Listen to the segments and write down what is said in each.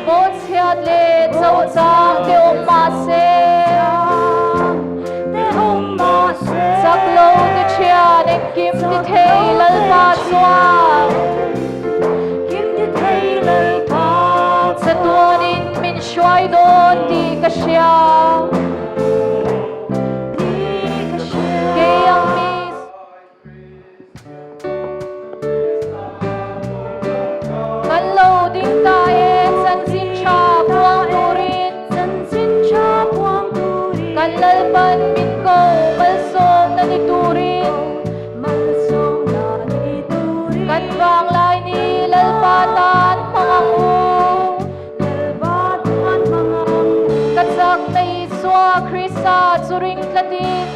Bawhchhiat leh cho chang te awm mah se, Chak lo te thian engkim ti thei Lalpa chuan Chatuanin min hruai dawn tih ka hria. Kei ang mi. Kan lo ding ta e chanchin tha puang turin Kan Lalpan min ko malsawmna ni turin Kan vanglai ni Lalpa tan hmang ang u Ka chak na Isua Krista chu ring tlatin.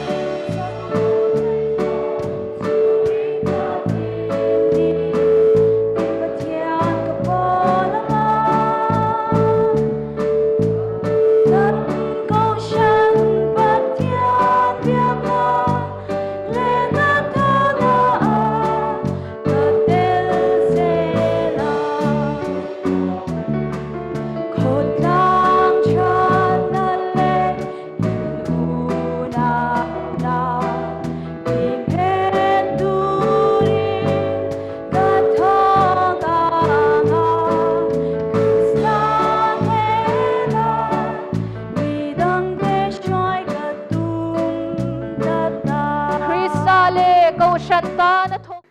Krista leh Kohhran tan a thawk.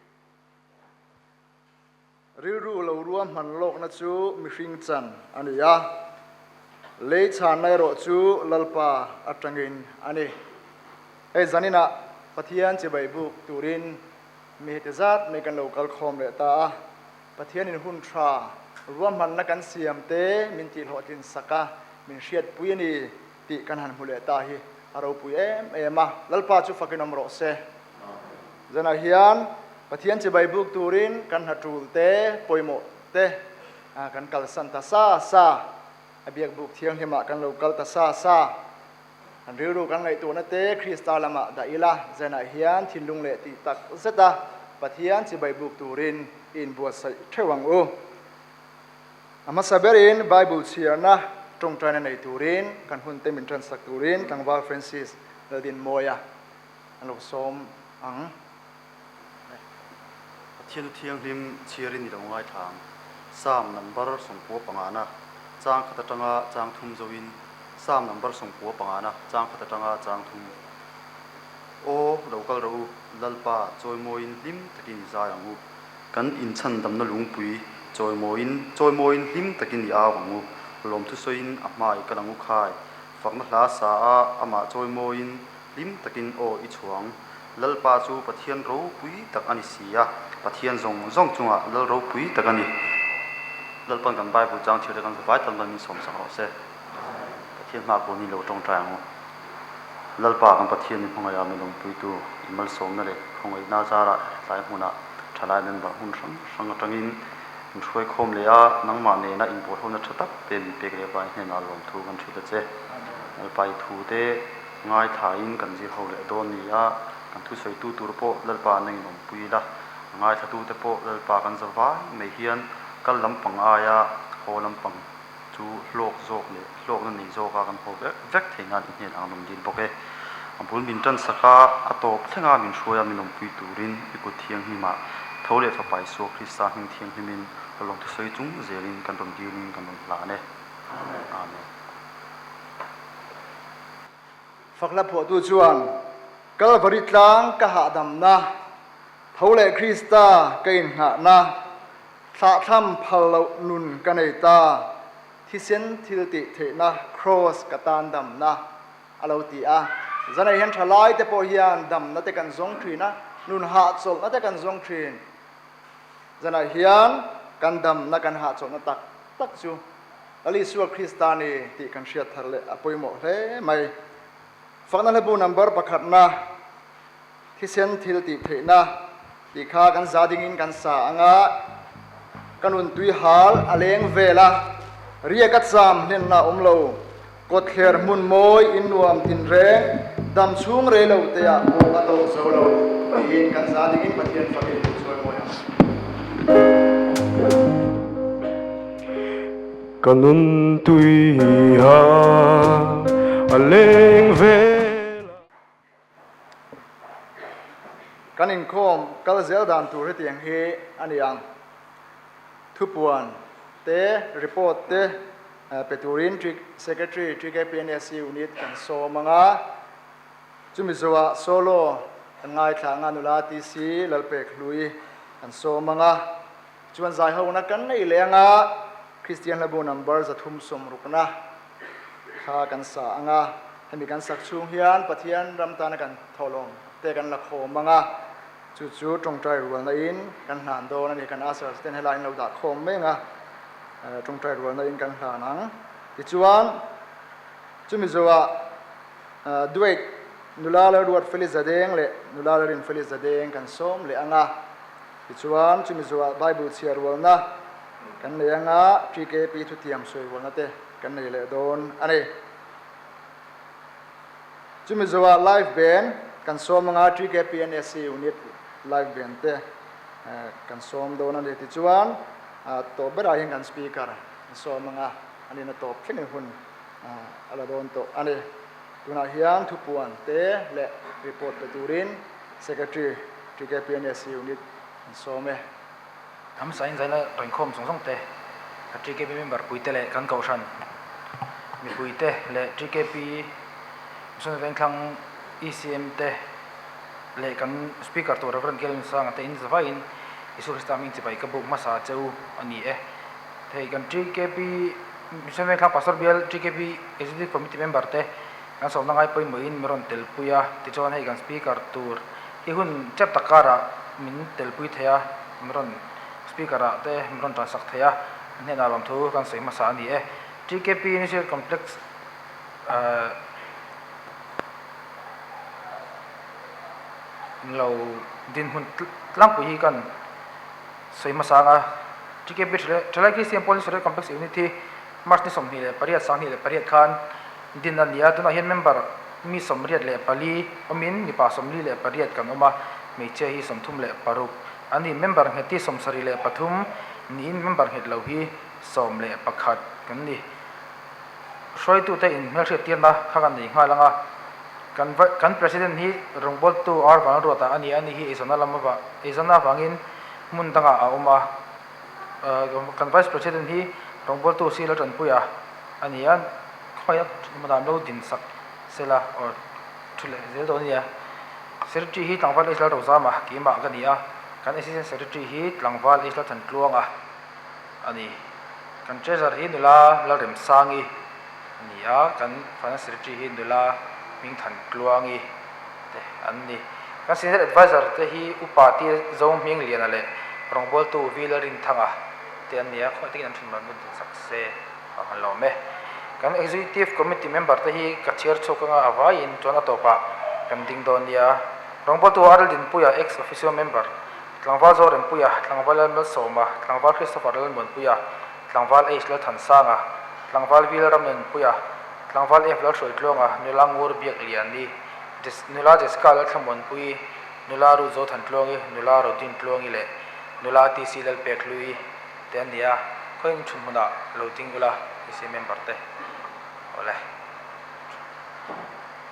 Rilru lo ruahman lawkna chu mihring chan a ni a, lei chhanna erawh chu Lalpa atangin a ni. Hei zaninah Pathian chibai buk turin mi heti zat mai kan lo kal khawm leh ta a, Pathianin hun tha ruahmanna kan siam te min tihhlawhtlin sak a, min hriatpui a ni tih kan han hmu leh ta hi a ropui em em a, Lalpa chu fakin awm rawh se. Zanah hian Pathian chibai buk turin kan hna tul te, pawimawh te kan kalsan ta sa sa, a biak buk thianghlimah kan lo kal ta sa sa. Kan rilru kan ngaihtuahna te Krista lamah dah ila, zanah hian thinlung leh tih tak zeta Pathian chibai buk turin i inbuatsaih theuh ang u. A hmasa berin Bible chhiarna tawngtaina nei turin kan hunte min tansak turin Tlangval Francis Laldinmawia an lo sawm ang. Pathian Thianghlim chhiarin i lo ngaithla ang. Psalm number sawmkua pangana chang khat atanga chang thum zoin Psalm number sawmkua pangana chang khat atanga chang thum Aw, lo kal rawh u, Lalpa, chawimawiin hlim takin i zai ang u. Kan inchhandamna lungpui chawimawiin chawimawiin hlim takin i au ang u. Lawmthu sawiin a hmai kal ang u khai. Fakna hla sa a, amah chawimawiin Hlim takin aw i chhuang. Lalpa chu Pathian ropui tak a ni si a, Pathian zawng zawng chungah Lal ropui tak a ni. Lalpan kan Bible chang chhiar te kan zavai tan ban min sawmsak rawh se. Pathian hma pawh ni lo tawngtai ang u. Lalpa kan Pathian min hmangaih a min awmpuitu i malsawmna leh khawngaihna zarah hetlai hmunah thalai member hmun hrang hrang atangin min hruai khawm leh a, nangmah nena inpawlhona tha tak te min pek leh vangin hnenah lawmthu kan hrilh a che. Lalpa i thu te Ngaithlain kan zir ho leh dawn ni a, kan thusawitu tur pawh Lalpa nangin awmpui ila, a ngaithlatute pawh Lalpa kan za vai mai hian kal lampang aia haw lampang chu hlawk zawk leh hlawkna nei zawka kan haw vek vek thei nan i hnenah an rawn dil bawk e. A bul min tan sak a, a tawp thlenga min hruai a min awmpui turin i kut thianghlimah tho leh Fapa Isua Krista hming thianghlimin ka lawm thusawi chung zelin kan rawn dilin kan rawn hlan e. Amen. Fakhla phuahtu chuan, Kalvari tlang ka hahdamna, tho leh Krista ka inngahna, thlahthlam phal loh nun ka nei ta, thisen thil tih theihna Kraws ka tan damna, a lo ti a. Zanah hian thalai te pawh hian damna te kan zawng thin a, nun hahchawlhna te kan zawng thin. Zanah hian kan damna kan hahchawlhna tak tak chu Lal Isua Krista ni tih kan hriat thar leh a pawimawh hle mai. Fakna hlabu number pakhatna, thisen thil tih theihna tih kha kan za dingin kan sa ang a, ka nun tui hal a leng vel a, riak a cham hlenna a awm lo, kawtthler hmun mawi in nuam tinreng dam chhung rei lo te ah pawh a tawk zo lo tiin kan za dingin Pathian fakin chuan mawi ang. Ka nun tui ha a leng vel a. Kan inkhawm kal zel dan tur hetiang hi a ni ang. Thupuan te, report te pe turin Secretary TKPNSC Unit kan sawm ang a. Chumi zawhah solo kan ngaithla ang a, nula TC Lalpekhlui kan sawm ang a. Chuan zaihona kan nei leh anga Kristian hlabu number 360na kha kan sa anga, hemi kan sak chhung hian Pathian ram tana kan thawhlawm te kan la khawm anga, chu chu tawngtai rualna in kan hlan dawn a ni. Kan ushers ten helai an lo dah khawm mai anga, tawngtai rualna in kan hlan ang. Tichuan chumi zawhah Duet nula Lalruat Feli Zadeng leh nula Lalrin Feli Zadeng kan sawm leh anga. Tichuan, chumi zuah Bible chhiar rualna kan nei anga TKP thutiam sawi rualna te kan nei leh dawn a ni. Chumi zuah Live Band kan sawm anga TKP NSC Unit Live Band te kan sawm dawn a ni. Tichuan, tawp berah hian kan Speaker kan sawm anga a nihna tawp thlengin hun a la dawn tawh a ni. Tunah hian thupuan te leh report pe turin Secretary, TKPNSC Unit an sawm e. Hamsain zaina rawnkhawm zawng zawng te, TKP member puite leh kan kohhran mipuite leh TKP Mission Vengthlang ECM te leh kan Speaker tur Rev. Kelvin Sanga te in zavaiin Isua Krista hming chibai ka buk hmasa che u a ni e. Hei kan TKP Mission Vengthlang Pastor Bial TKP Executive Committee member te Kan sawmna ngai pawimawhin min rawn telpui a, tichuan hei kan speaker tur hi hun chep tak karah min telpui thei a, min rawn speaker ah te min rawn tansak thei a, a hnenah lawmthu kan sawi hmasa a ni e. TKP Initial Complex eh lo dinhmun tlangpui hi kan sawi hmasa ang a, TKP Thalai Kristian Pawl Initial Complex Unit hi March ni 28 28 khan Din a ni a, tunah hian member mi 84 awmin mipa 48 kan awm a, hmeichhia hi 36 a ni. Member nghet hi 73 niin member nghet lo hi 11 kan ni. Hruaitute in hmelhriattirna kha kan nei nghal ang a, kan kan President hi rawngbawltu R Vanlalruata a ni a, ani hi eizawnna lam avang eizawnna avangin hmun dangah a awm a, kan Vice President hi rawngbawltu C Laltanpuia a ni a. Khawiah hmunah an lo din sak sela aw thu leh zel dawn a nia. Secretary hi tlangval Israel Rozama keimah ka ni a, kan Assistant Secretary hi tlangval Israel Thantluanga a ni. Kan Treasurer hi nula Lalremsangi a ni a, kan Finance Secretary hi nula Hmingthantluangi te an ni. Kan Senior Adviser te hi Upa Tia Zohmingliana leh rawngbawltu V Lalrinthanga te an ni a, khawngaih takin an thinlung an lo din sak se. A han lawm e. Kan Executive Committee member te hi ka chhiar chhuak anga a vaiin chuan a tawpah kan ding dawn nia. Rawngbawltu Arl Dinpuia, Ex Officio Member, Tlangval Zorempuia, Tlangval Lalmalsawma, Tlangval Christopher Lalmuanpuia, Tlangval H Lalthansanga, Tlangval V Lalramnunpuia, Tlangval F Lalhruaitluanga, Nula Ngur Biakliani, Nula Jessica Lalthlamuanpuii, Nula Ruth Zothantluangi, Nula Rodintluangi leh Nula TC Lalpekhlui. te an ni a, khawiin chhun hmunah lo ding ula EC member te awle.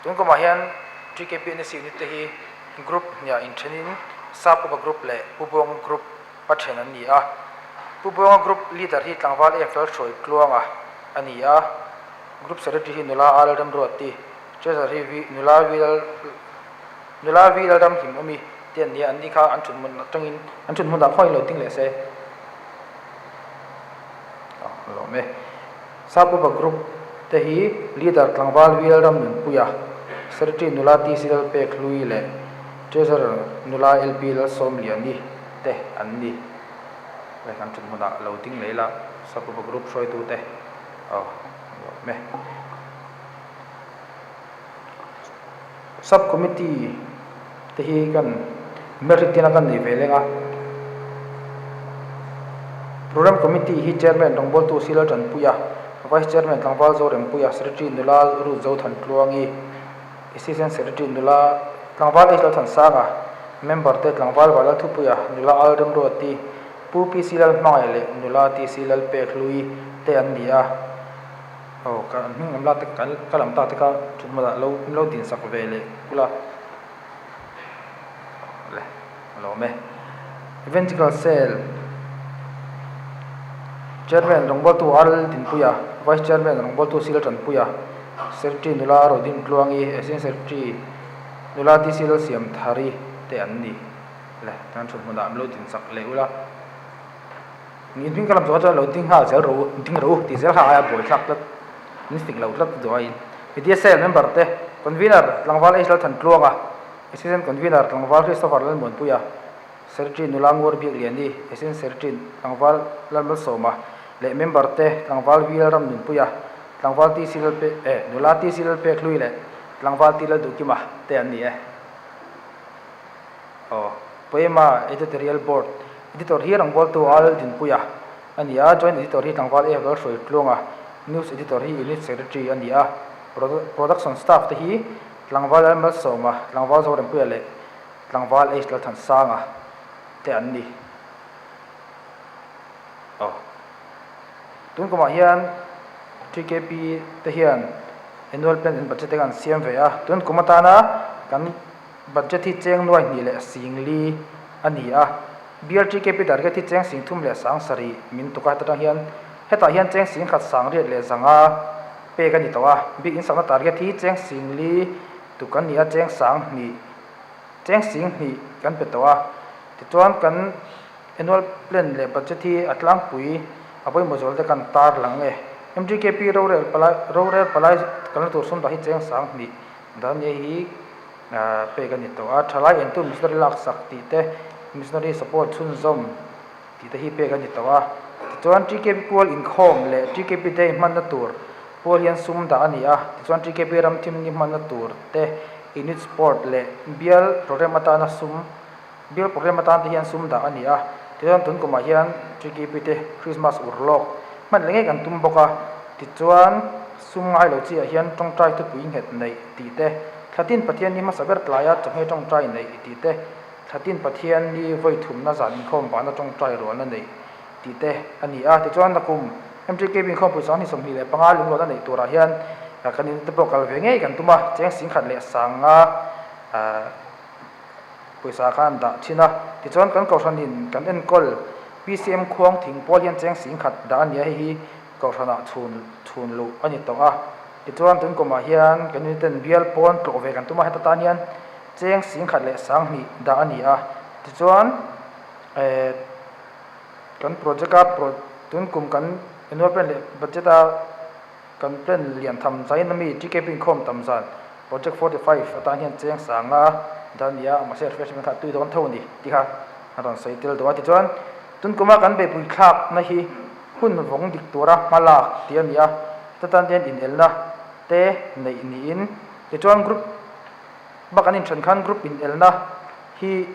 Tun kumah hian TKP NSC unit te hi group hniah inthenin Sap Upa group leh Pu Buanga group a then an ni a. Pu Buanga group leader hi tlangval em fel hruai tluanga a ni a, group secretary hi nula Al Remruati, treasurer hi V nula V Lal Nula vi Lalram hlim awmi te an nia, an ni kha an thut hmun atangin an thut hmunah khawiin lo ding leh se. A lawm e. Sap Upa Group te hi Leader Tlangval vi Lalram Nunpuia, Secretary Nula TC Lalpek Hlui leh Treasurer Nula LP Lalsawmliani te an ni. Hei an thut hmunah lo ding leh ila Sap Upa Group hruaitu te. Aw, a lawm e. Sub Committee te hi kan merit tina kan nei ve leng a. Programme Committee hi Chairman rawngbawltu Sila Tanpuia, Vice Chairman Tlangval Zorempuia, Secretary Nula Ruth Zothantluangi, Assistant Secretary Nula Tlangval H Lalthansanga, Member te Tlangval Valalthupuia, Nula Al Remruati. Pu PC Lalhmangaih leh nula TC Lalpekhlui te an ni a. Aw ka an hming lam la te ka lam ta te kha thuthmunah lo min lo dinsak ve leh kula le a lawm e. Evangelical Cell Chairman rawngbawltu RL Dinpuia, Vice Chairman rawngbawltu Sila Tanpuia, Secretary nula Rodin Tluangi, Assistant Secretary nula TC Lalsiamthari te an ni le. Tan thuthmunah min lo dinsak leh ula. Min hming ka lam zawh chuan lo ding nghal zel rawh u, ding rawh u tih zel kha aia buai thlak tlat, min fik lo tlat duh aiin. Media Cell member te, Convener tlangval H Lalthantluanga, Assistant Convener tlangval Christopher Lalmuanpuia, Secretary nula Ngur Biakliani, Assistant Secretary tlangval Lalmalsawma leh member te tlangval V Lalramnunpuia, tlangval TC Lalpe eh nula TC Lalpekhlui leh tlangval T Lalduhkima te an ni e. Aw, Poema Editorial Board Editor hi rawngbawltu Al Dinpuia a ni a, Joint Editor hi tlangval Eva Lalhruaitluanga, News Editor hi Unit Secretary a ni a, Production Staff te hi tlangval Lalmalsawma, tlangval Zorempuia leh tlangval H Lalthansanga te an ni. Aw, tun kumah hian TKP te hian Annual Plan and Budget te kha an siam ve a, tun kum atana kan Budget hi cheng nuai hnih leh sing li a ni a, BLTKP target hi cheng sing thum leh sang sarih min tuk a, heta tang hian hetah hian cheng sing khat sang riat leh zanga pek a ni tawh a, bik insakna target hi cheng sing li tuk a ni a, cheng sang hnih cheng sing hnih kan pe tawh a, tichuan kan annual plan leh budget hi a tlangpui a pawimawh zual te kan tar lang e. MTKP rorel palai rorel palai kalna tur sum dah hi cheng sang hnih dan nia hi. Pek a ni tawh a, thalai entu missionary laksak tih te, missionary support chhunzawm tih te hi pek a ni tawh a. Tichuan TKP pual inkhawm leh TKP day hmanna tur pual hian sum dah a ni a, tichuan TKP ram thim ni hmanna tur te, unit sport leh bial program atana sum bial program atan te hian sum dah a ni a. Tichuan tun kumah hian TKP te Christmas urlawk hman leh ngei kan tum bawk a, tichuan sum ngai lo chiah hian tawngtai thupui nghet neih tih te, Thlatin Pathian ni hmasa ber tlaia chawhmeh tawngtai neih i tih te, Thlatin Pathian ni vawi thumna zan inkhawm vana tawngtai rualna neih tih te a ni a. Tichuan nakum MTKB inkhawmpui 2025 lungluahna neih turah hian kan in te pawh kal ve ngei kan tum a, cheng singkhat leh sanga pawisa khan an dah thin a. Tichuan kan kohhranin kan enkawl PCM khuang thing pawl hian cheng singkhat dah a ni a, hei hi Kohhranah chhun chhun luh a ni tawh a, tichuan tun kumah hian kan uniten bial pawn tlawh ve kan tum a, heta tan hian cheng singkhat leh sanghnih dah a ni a, tichuan eh kan project a pro tun kum kan annual plan leh budget a kan plan lian tham zain ami TKP inkhawm tam zan project 45 atan hian cheng sanga dah a ni a, mahse refreshment kha a tui dawn tho a ni tih kha a rawn sawi tel duh a, tichuan tun kuma kan beihpui thlakna hi. Hun vawng dik tura hma lak tih a ni a, heta tan hian inelna te neih niin tichuan group bak an inthen khan group inelna hi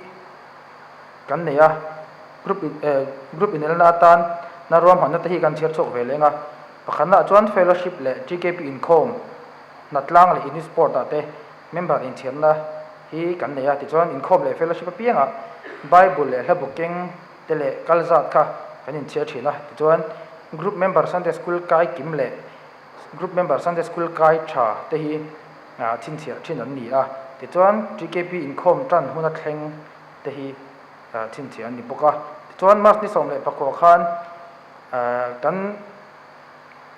kan nei a, group in eh group inelna atan na ruahmanna te hi kan chhiar chhuak ve leng a, pakhatnaah chuan fellowship leh TKP inkhawm hnatlang leh unit sport ah te member inchhiarna hi kan nei a, tichuan inkhawm leh fellowship apiangah Bible leh hlabu keng te leh kal zat kha kan inchhiar thin a, tichuan group member Sunday school kai kim leh group member Sunday school kai tha te hi chhinchhiah thin an ni a, tichuan TKP inkhawm tan huna thleng te hi chhinchhiah an ni bawk a, tichuan March ni 19 khan kan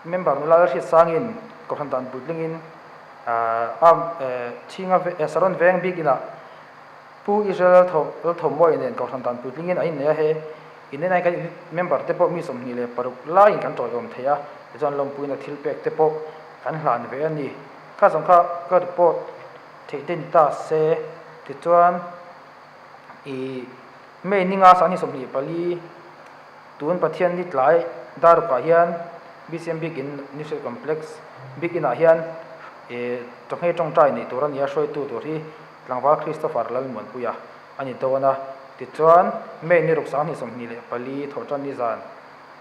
member nula Lalhriatsangin Kohhran dan puitlingin Chhinga Saron veng bik inah Pu Israel Lalthawmawia nen Kohhran dan puitlingin an innei a, he innei kan unit member te pawh mi 26 laiin kan tawiawm thei a, tichuan lawmpuina thil pek te pawh kan hlan ve a ni. Kha zawng kha ka report theih te ni ta se, tichuan i May ninga 24 tun Pathian ni tlai darukah hian BCM Biak In New State Complex Biak Inah hian chawhmeh tawngtai neih tur a ni a, hruaitu tur hi Tlangval Christopher Lalmuanpuia a ni dawn a, tichuan May ni ruk 2024 thawhtan ni zan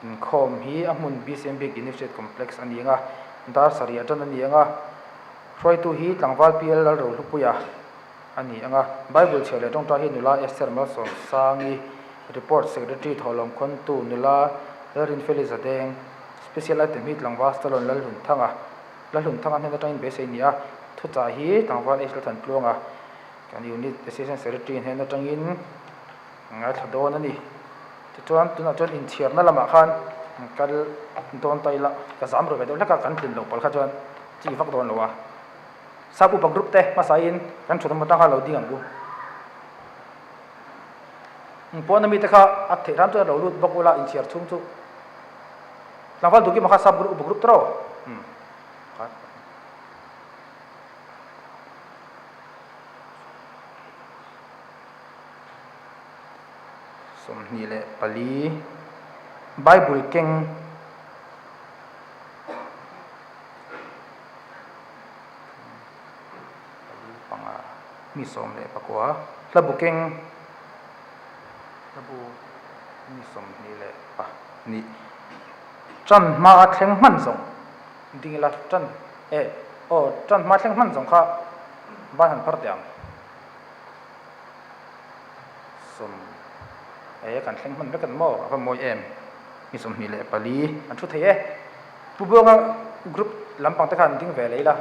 inkhawm hi a hmun BCM Big University Complex a ni ang a, dar sarih atan a ni ang a, hruaitu hi Tlangval PL Lalrohlupuia a ni ang a, Bible chhiar leh tawngtai hi nula Esther Malsawmsangi. Report Secretary Thawhlawm Khawntu nula Lalrinfeli Zadeng, Special Item hi tlangval Stallone Lalhlunthanga, Lalhlunthanga hnen atangin beisei ni a, thuchah hi tlangval H Lalthantluanga kan Unit Assistant Secretary hnen atangin ngaithla dawn a ni. Tichuan tunah chuan inchhiarna lamah khan kal dawn ta ila ka zam ru ve deuh hlek a, kan tlin loh palh kha chuan chi vak dawn lo a. Sap upa group te hmasain kan thut awm atang kha lo ding ang u. Pawn ami te kha a theih hram chuan lo lut bawk ula inchhiar chhung chu tlangval duhkima kha sap group upa group tawh umm 24 Bible keng. Pali panga mi 19 hla bu keng hla bu mi 22 tan hma a thleng hman zawng ding ila tan e aw tan hma thleng hman zawng kha ban han phar teh ang sawm e kan thleng hman vek a ni maw a va mawi em mi 24 an thu thei e. Pu Buanga group lampang te khan an ding ve leh ila.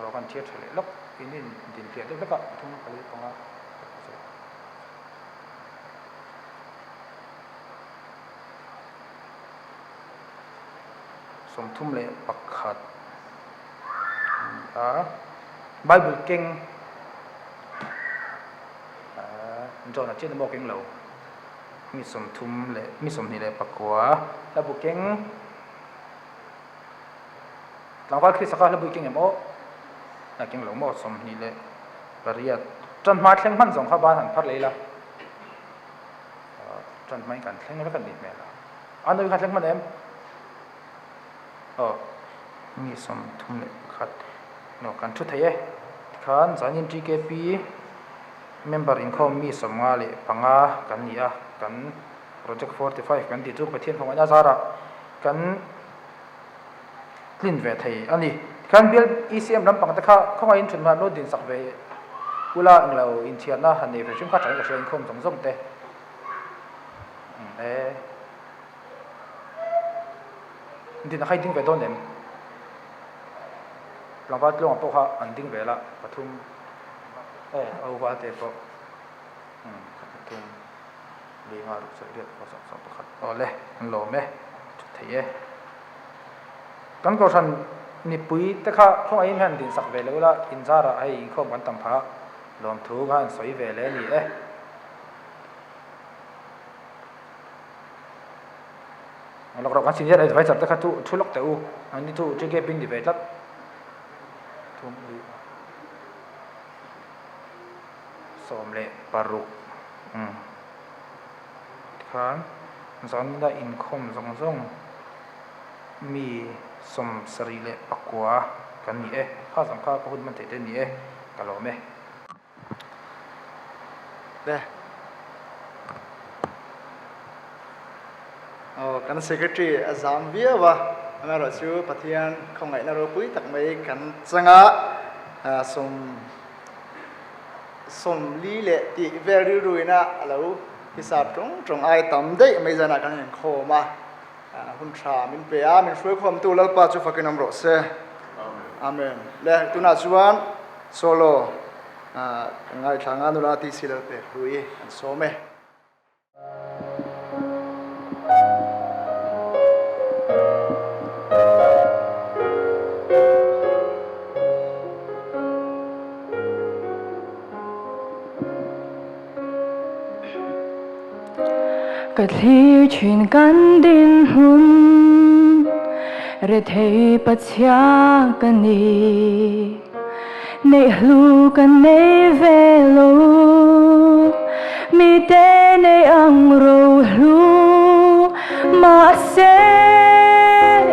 Rawh kan thiat tha leh lawk in in din hliah deuh hlek a pathum pali panga pasarih. 31 a ni a, Bible keng John a chian emaw keng lo mi sawmthum leh mi 29 hla bu keng tlangval Krista kha hla bu keng em aw a keng lo maw 28 tan hma thleng hman zawng kha ban han phar leh ila. Ṭan hmain kan thleng vek a nih hmel a. A nui kha thleng hman em? Aw, mi 31 no kan thu thei e. Tikhan zanin TKP member inkhawm mi 55 kan ni a, kan project 45 kan tih chu Pathian khawngaihna zarah kan tlin ve thei a ni. Tikhan bial ECM lampang te kha khawngaihin ṭhut hman lo din sak ve ula englo inchhiarna han nei ve hrim kha ṭhain ka hria inkhawm zawng zawng te. E din a kha i ding ve dawn em? Tlangval tluangah pawh kha an ding ve la pathum e au val te pawh pathum linga ruk sarih riat pakhat sawm sawm pakhat awle an lawm e ṭha thei e. Kan kohhran mipui te kha khawngaihin hian din sak ve lo ila inzarah hei inkhawm kan tam phah lawmthu kha an sawi ve leh a ni e. Lawk rawh kan senior advisor te kha chu thu lawk teh u an ni chu TK pin ni ve tlat thum li 16 umm tikhan zanina inkhawm zawng zawng mi 79 kan ni e kha zawng kha ka hun hman theih te a ni e ka lawm e. Le. Aw, kan secretary a zam viau a, amaherawh chu Pathian khawngaihna ropui tak mai kan chang a, sawm sawmli leh tih vel rilru ina a lo hisap tawng tawng ai tam daih mai zanah kan inkhawm a. Hun tha min pe a, min hruaikhawmtu Lalpa chu fakin awm rawh se. Amen. Le, tunah chuan solo kan ngaithla nga nula TC Lalpek hlui an sawm e. Ka thlir thin kan dinhmun rethei pachhia ka ni Neih hlu ka nei ve lo mite nei ang ro hlu Mahse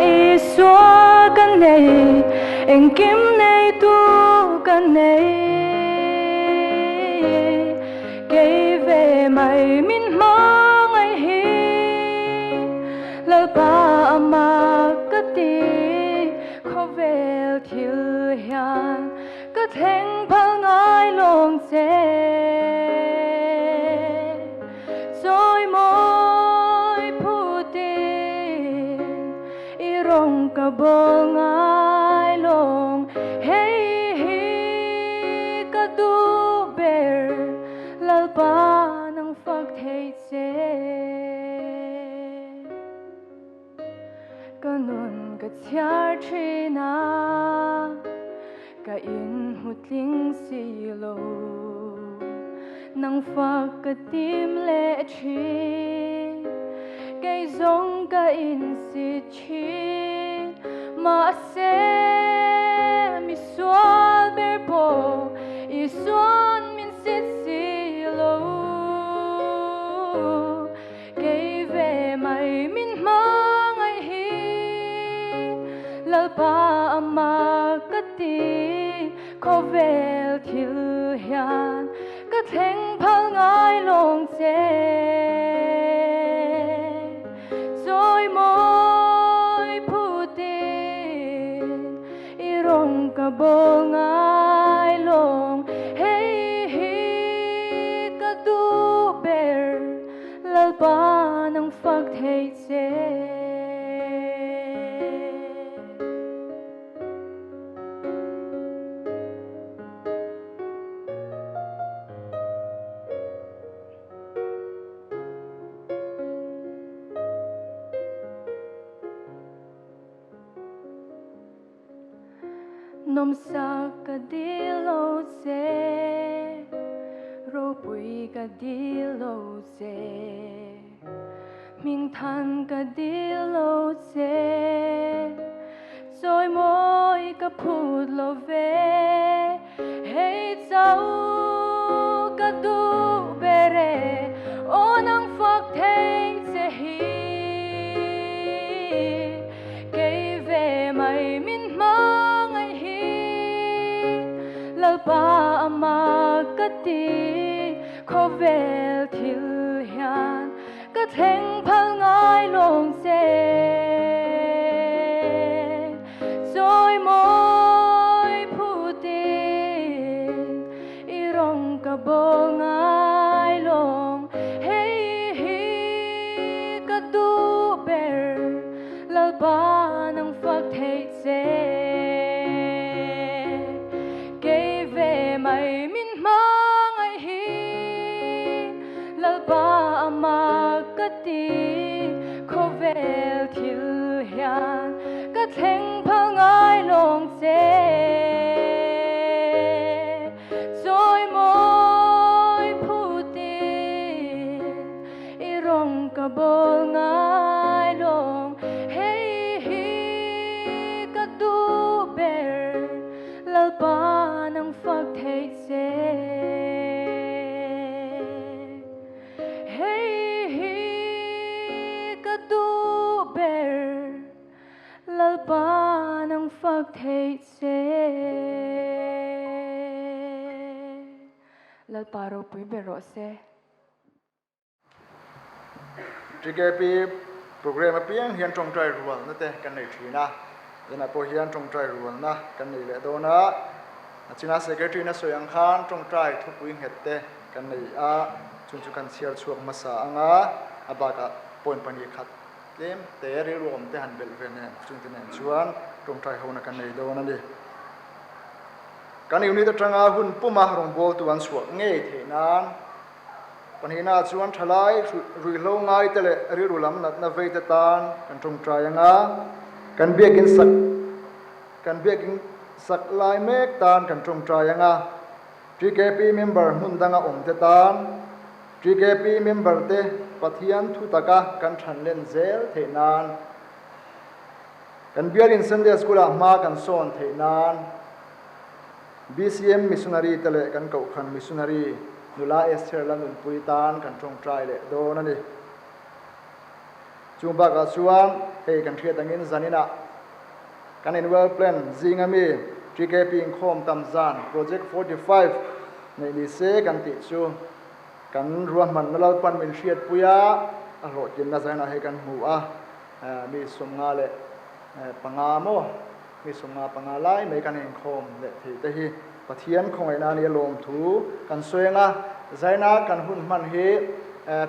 Isua ka nei engkim neitu ka nei. Kei ve. mai min hmangaih hi Lalpa a mak ka ti Khawvel thil hian ka thleng phal ngai lawng che Chawi mawi phutin i rawng ka bawl ngai lawng Hei hi ka duh ber Lalpa nang fak thei che. Ka nun ka chhiar thin a, ka inhmu tling si lo. Nang fak ka tim leh thin, kei zawng ka insit thin. Mahse misual ber pawh Isuan min sit si lo. Kei ve mai min hmangaih hi Lalpa a mak ka ti Khawvel thil hian ka thleng phal ngai lawng che Chawi mawi phutin i rawng ka bawl ngai lawng Hei hi ka duh ber Lalpa nang fak thei che. Nawmsak ka dil lo che, ropui ka dil lo che, hmingthan ka dil lo che, chawimawi ka phut lo ve, hei chauh ka duh ber e, aw nang fak thei che hi. Kei ve mai min hmangaih hi Lalpa a mak ka ti Khawvel thil hian ka thleng phal ngai lawng che Chawi mawi phutin i rawng ka bawl ngai lawng Hei hi ka duh ber Lalpa nang fak thei che Kei ve mai min hmangaih hi Lalpa a mak ka ti Khawvel thil hian ka thleng phal ngai lawng che Chawi mawi phutin I rawng ka bawl ngai lawng Hei hi ka duh ber Lalpa nang fak thei che Hei hi ka duh ber Lalpa nang fak thei che Lalpa ropui ber rawh se. TKP programme apiang hian tawngtai rualna te kan nei thin a, tunah pawh hian tawngtai rualna kan nei leh dawn a, a china secretary in a sawi ang khan tawngtai thupui nghet te kan nei a, chung chu kan chhiar chhuak hmasa ang a, a bakah point 2 khat tlem te rilru awm te han belh ve nen chung te nen chuan tawngtai hona kan nei dawn a ni. Kan unit atanga hun puma rawngbawltu an chhuah ngei theih nan Pahnihna chuan thalai ruihhlo ngaite leh rilru lam natna veite tan kan tawngtai ang a, kan biakin sak kan biakin sak lai mek tan kan tawngtai ang a, TKP member hmun danga awmte tan TKP member te Pathian thu taka kan thanlen zel theih nan kan bialin Sunday School ah hma kan sawn theih nan BCM Missionary te leh kan Kohhran Missionary nula Esther la nunpui tan kan tawngtai leh dawn a ni. Chung bakah chuan hei kan hriat angin zaninah kan annual plan zinga mi TKP inkhawm tam zan Project 45 neih ni se kan tih chu. Kan ruahmanna Lalpan min hriatpui a, a hlawhtlinna zainah hei kan hmu a, mi 55 maw, mi 55 lai mai kan inkhawm leh thei te hi Pathian khawngaihna a nia lawmthu kan sawi ang a, zaina kan hun hman hi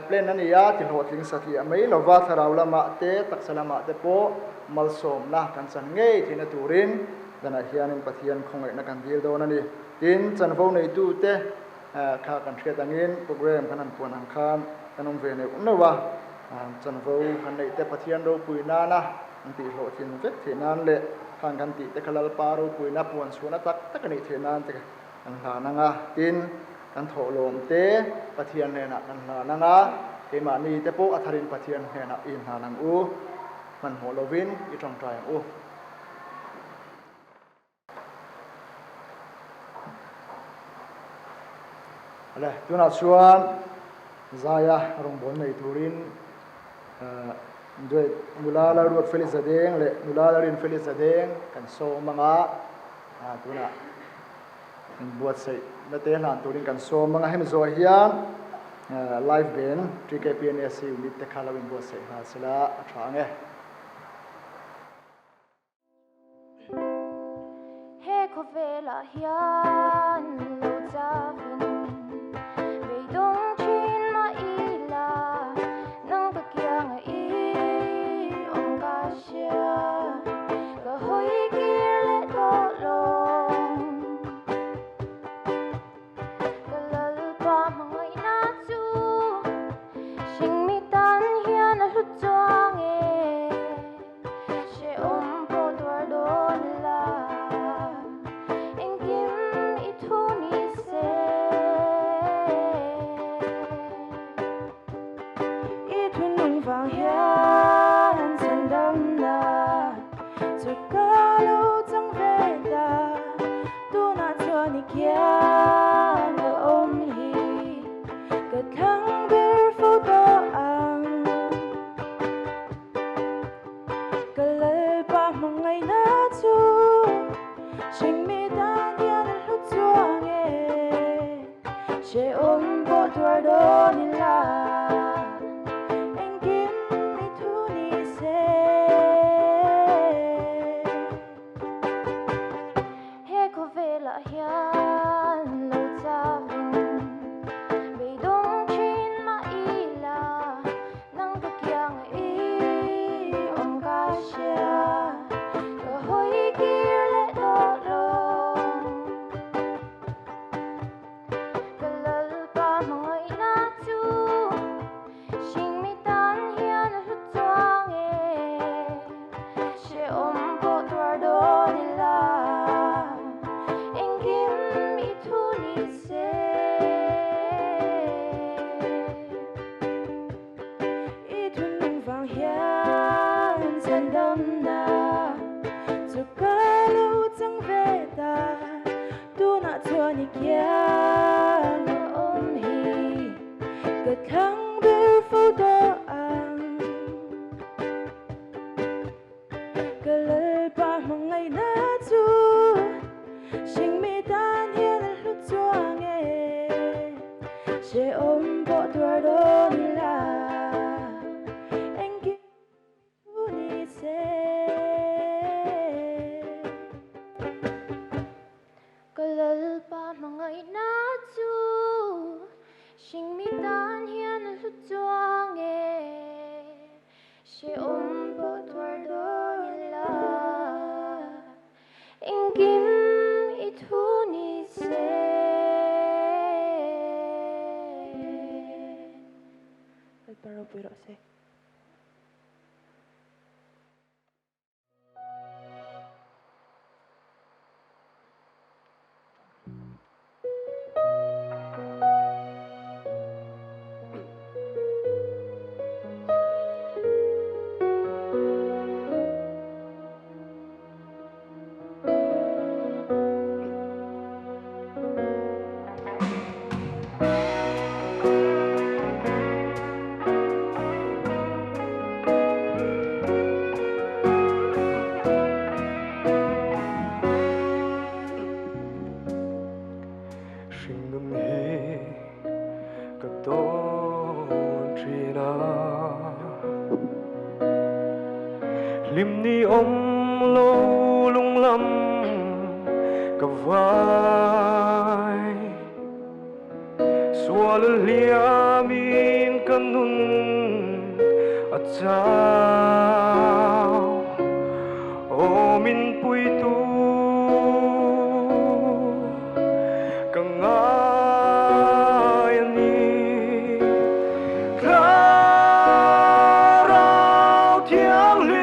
plan a ni a, ti hlawhtling satliah mai lova thlarau lamah te taksa lamah te pawh malsawmna kan chan ngei theihna turin danah hianin Pathian khawngaihna kan dil dawn a ni. Tin, chanvo neitute Kha kan hriat angin program kan han puan ang khan kan awm ve neuh neuh a, chanvo kan neih te Pathian ropui nana an tih hlawhtlin vek theih nan leh khang kan tih te kha Lalpa ropuina puan chhuahna tak tak a nih theih nan te kan hlan ang a, tin kan thawhlawm te Pathian hnenah kan hlan ang a, keimahni te pawh a tharin Pathian hnenah i inhlan ang u, hmanhmawh lovin i tawngtai ang u. Ale, tunah chuan Zaia rawngbâwl nei turin duet nula Lalruat Feli Zadeng leh nula Lalrin Feli Zadeng kan sawm ang a, tunah inbuatsaih na te hlan turin kan sawm ang a, hemi zawh hian live band TKPNSC unit te kha lo inbuatsaih nghal sela a tha ang e. He khawvelah hian lo chavin beidawng thin mah ila nang ka kianga i awm ka hria ka hawi kir leh tawh lawng ka lalpa hmangaihna chu hringmi tan hian a hlu chuang e. Hrehawm pawh tuar dawn la, engkim i thu ni se. I thunung vang hian chhan damna chu ka lo chang ve ta, tunah chuan i kiang ka awm hi ka thlang ber fo tawh ang. Ka Lalpa hmangaihna chu hringmi tan hian a hlu chuang e, hrehawm pawh tuar dawn ila engkim i thu ni se. He khawvelah hian lo chavin beidawng thin mah ila nang ka kianga i awm ka hria ka hawi kir leh tawh lo. Ka Lalpa hmangaihna chu hringmi tan hian a hlu chuang e, hrehawm pawh tuar dawn ila engkim i thu ni se. I thunung vang hian chhan damna chu ka lo chang ve ta. Tunah chuan i kiang a awm hi ka thlang ber fo tawh ang. Ka Lalpa hmangaihna chu hringmi tan hian a hlu chuang e, hrehawm pawh tuar dawn ila engkim Thu ni se. Ka Lalpa hmangaihna chu hringmi tan hian a hlu chuang e, hrehawm pawh tuar dawn ila engkim i thu ni se. Lalpa ropui rawh se. thin a. Hlim ni awm lo lunglam ka vai. Sual hliamin ka nun a chau. Aw min puitu ka ngai a ni. Thlarau Thianghlim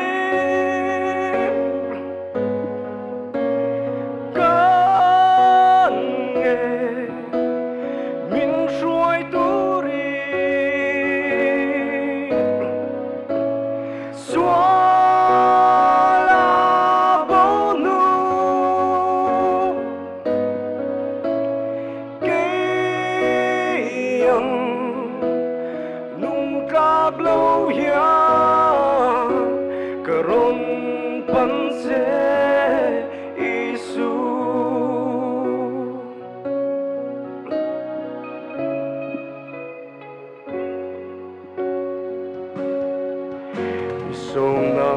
kan nge min hruai turin sual a bo hnu kei ang nung tlak lo hian ka rawn pan che Isu. I sawmna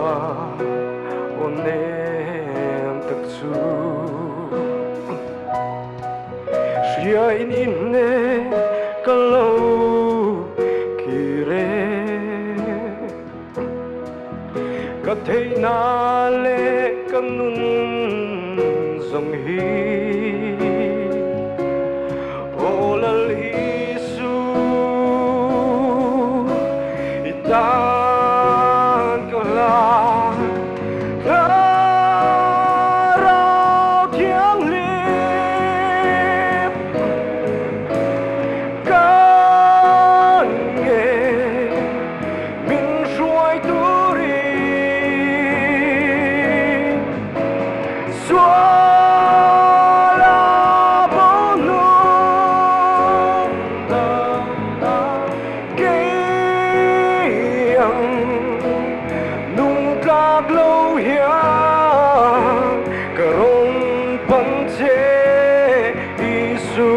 aw nem tak chu hria in i hne ka lo kir e. Ka theihna leh ka nun zawng hi Aw Lal Isu i tan ka hlan Thlarau Thianghlim kan nge Min hruai turin sual a bo hnu kei ang nung tlak lo hian ka rawn pan che Isu.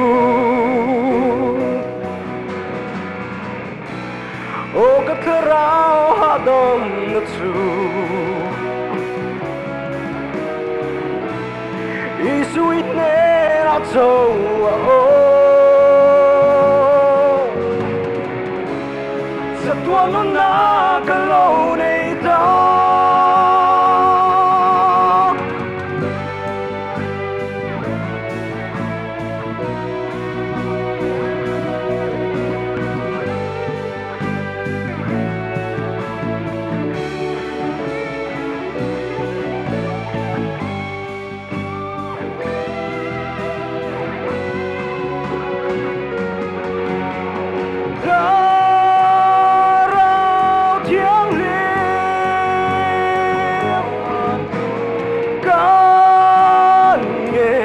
Aw ka thlarau hahdamna chu Isu i hnenah cho a awm. Chatuan nunna ka lo nei ta. Thlarau Thianghlim kan nge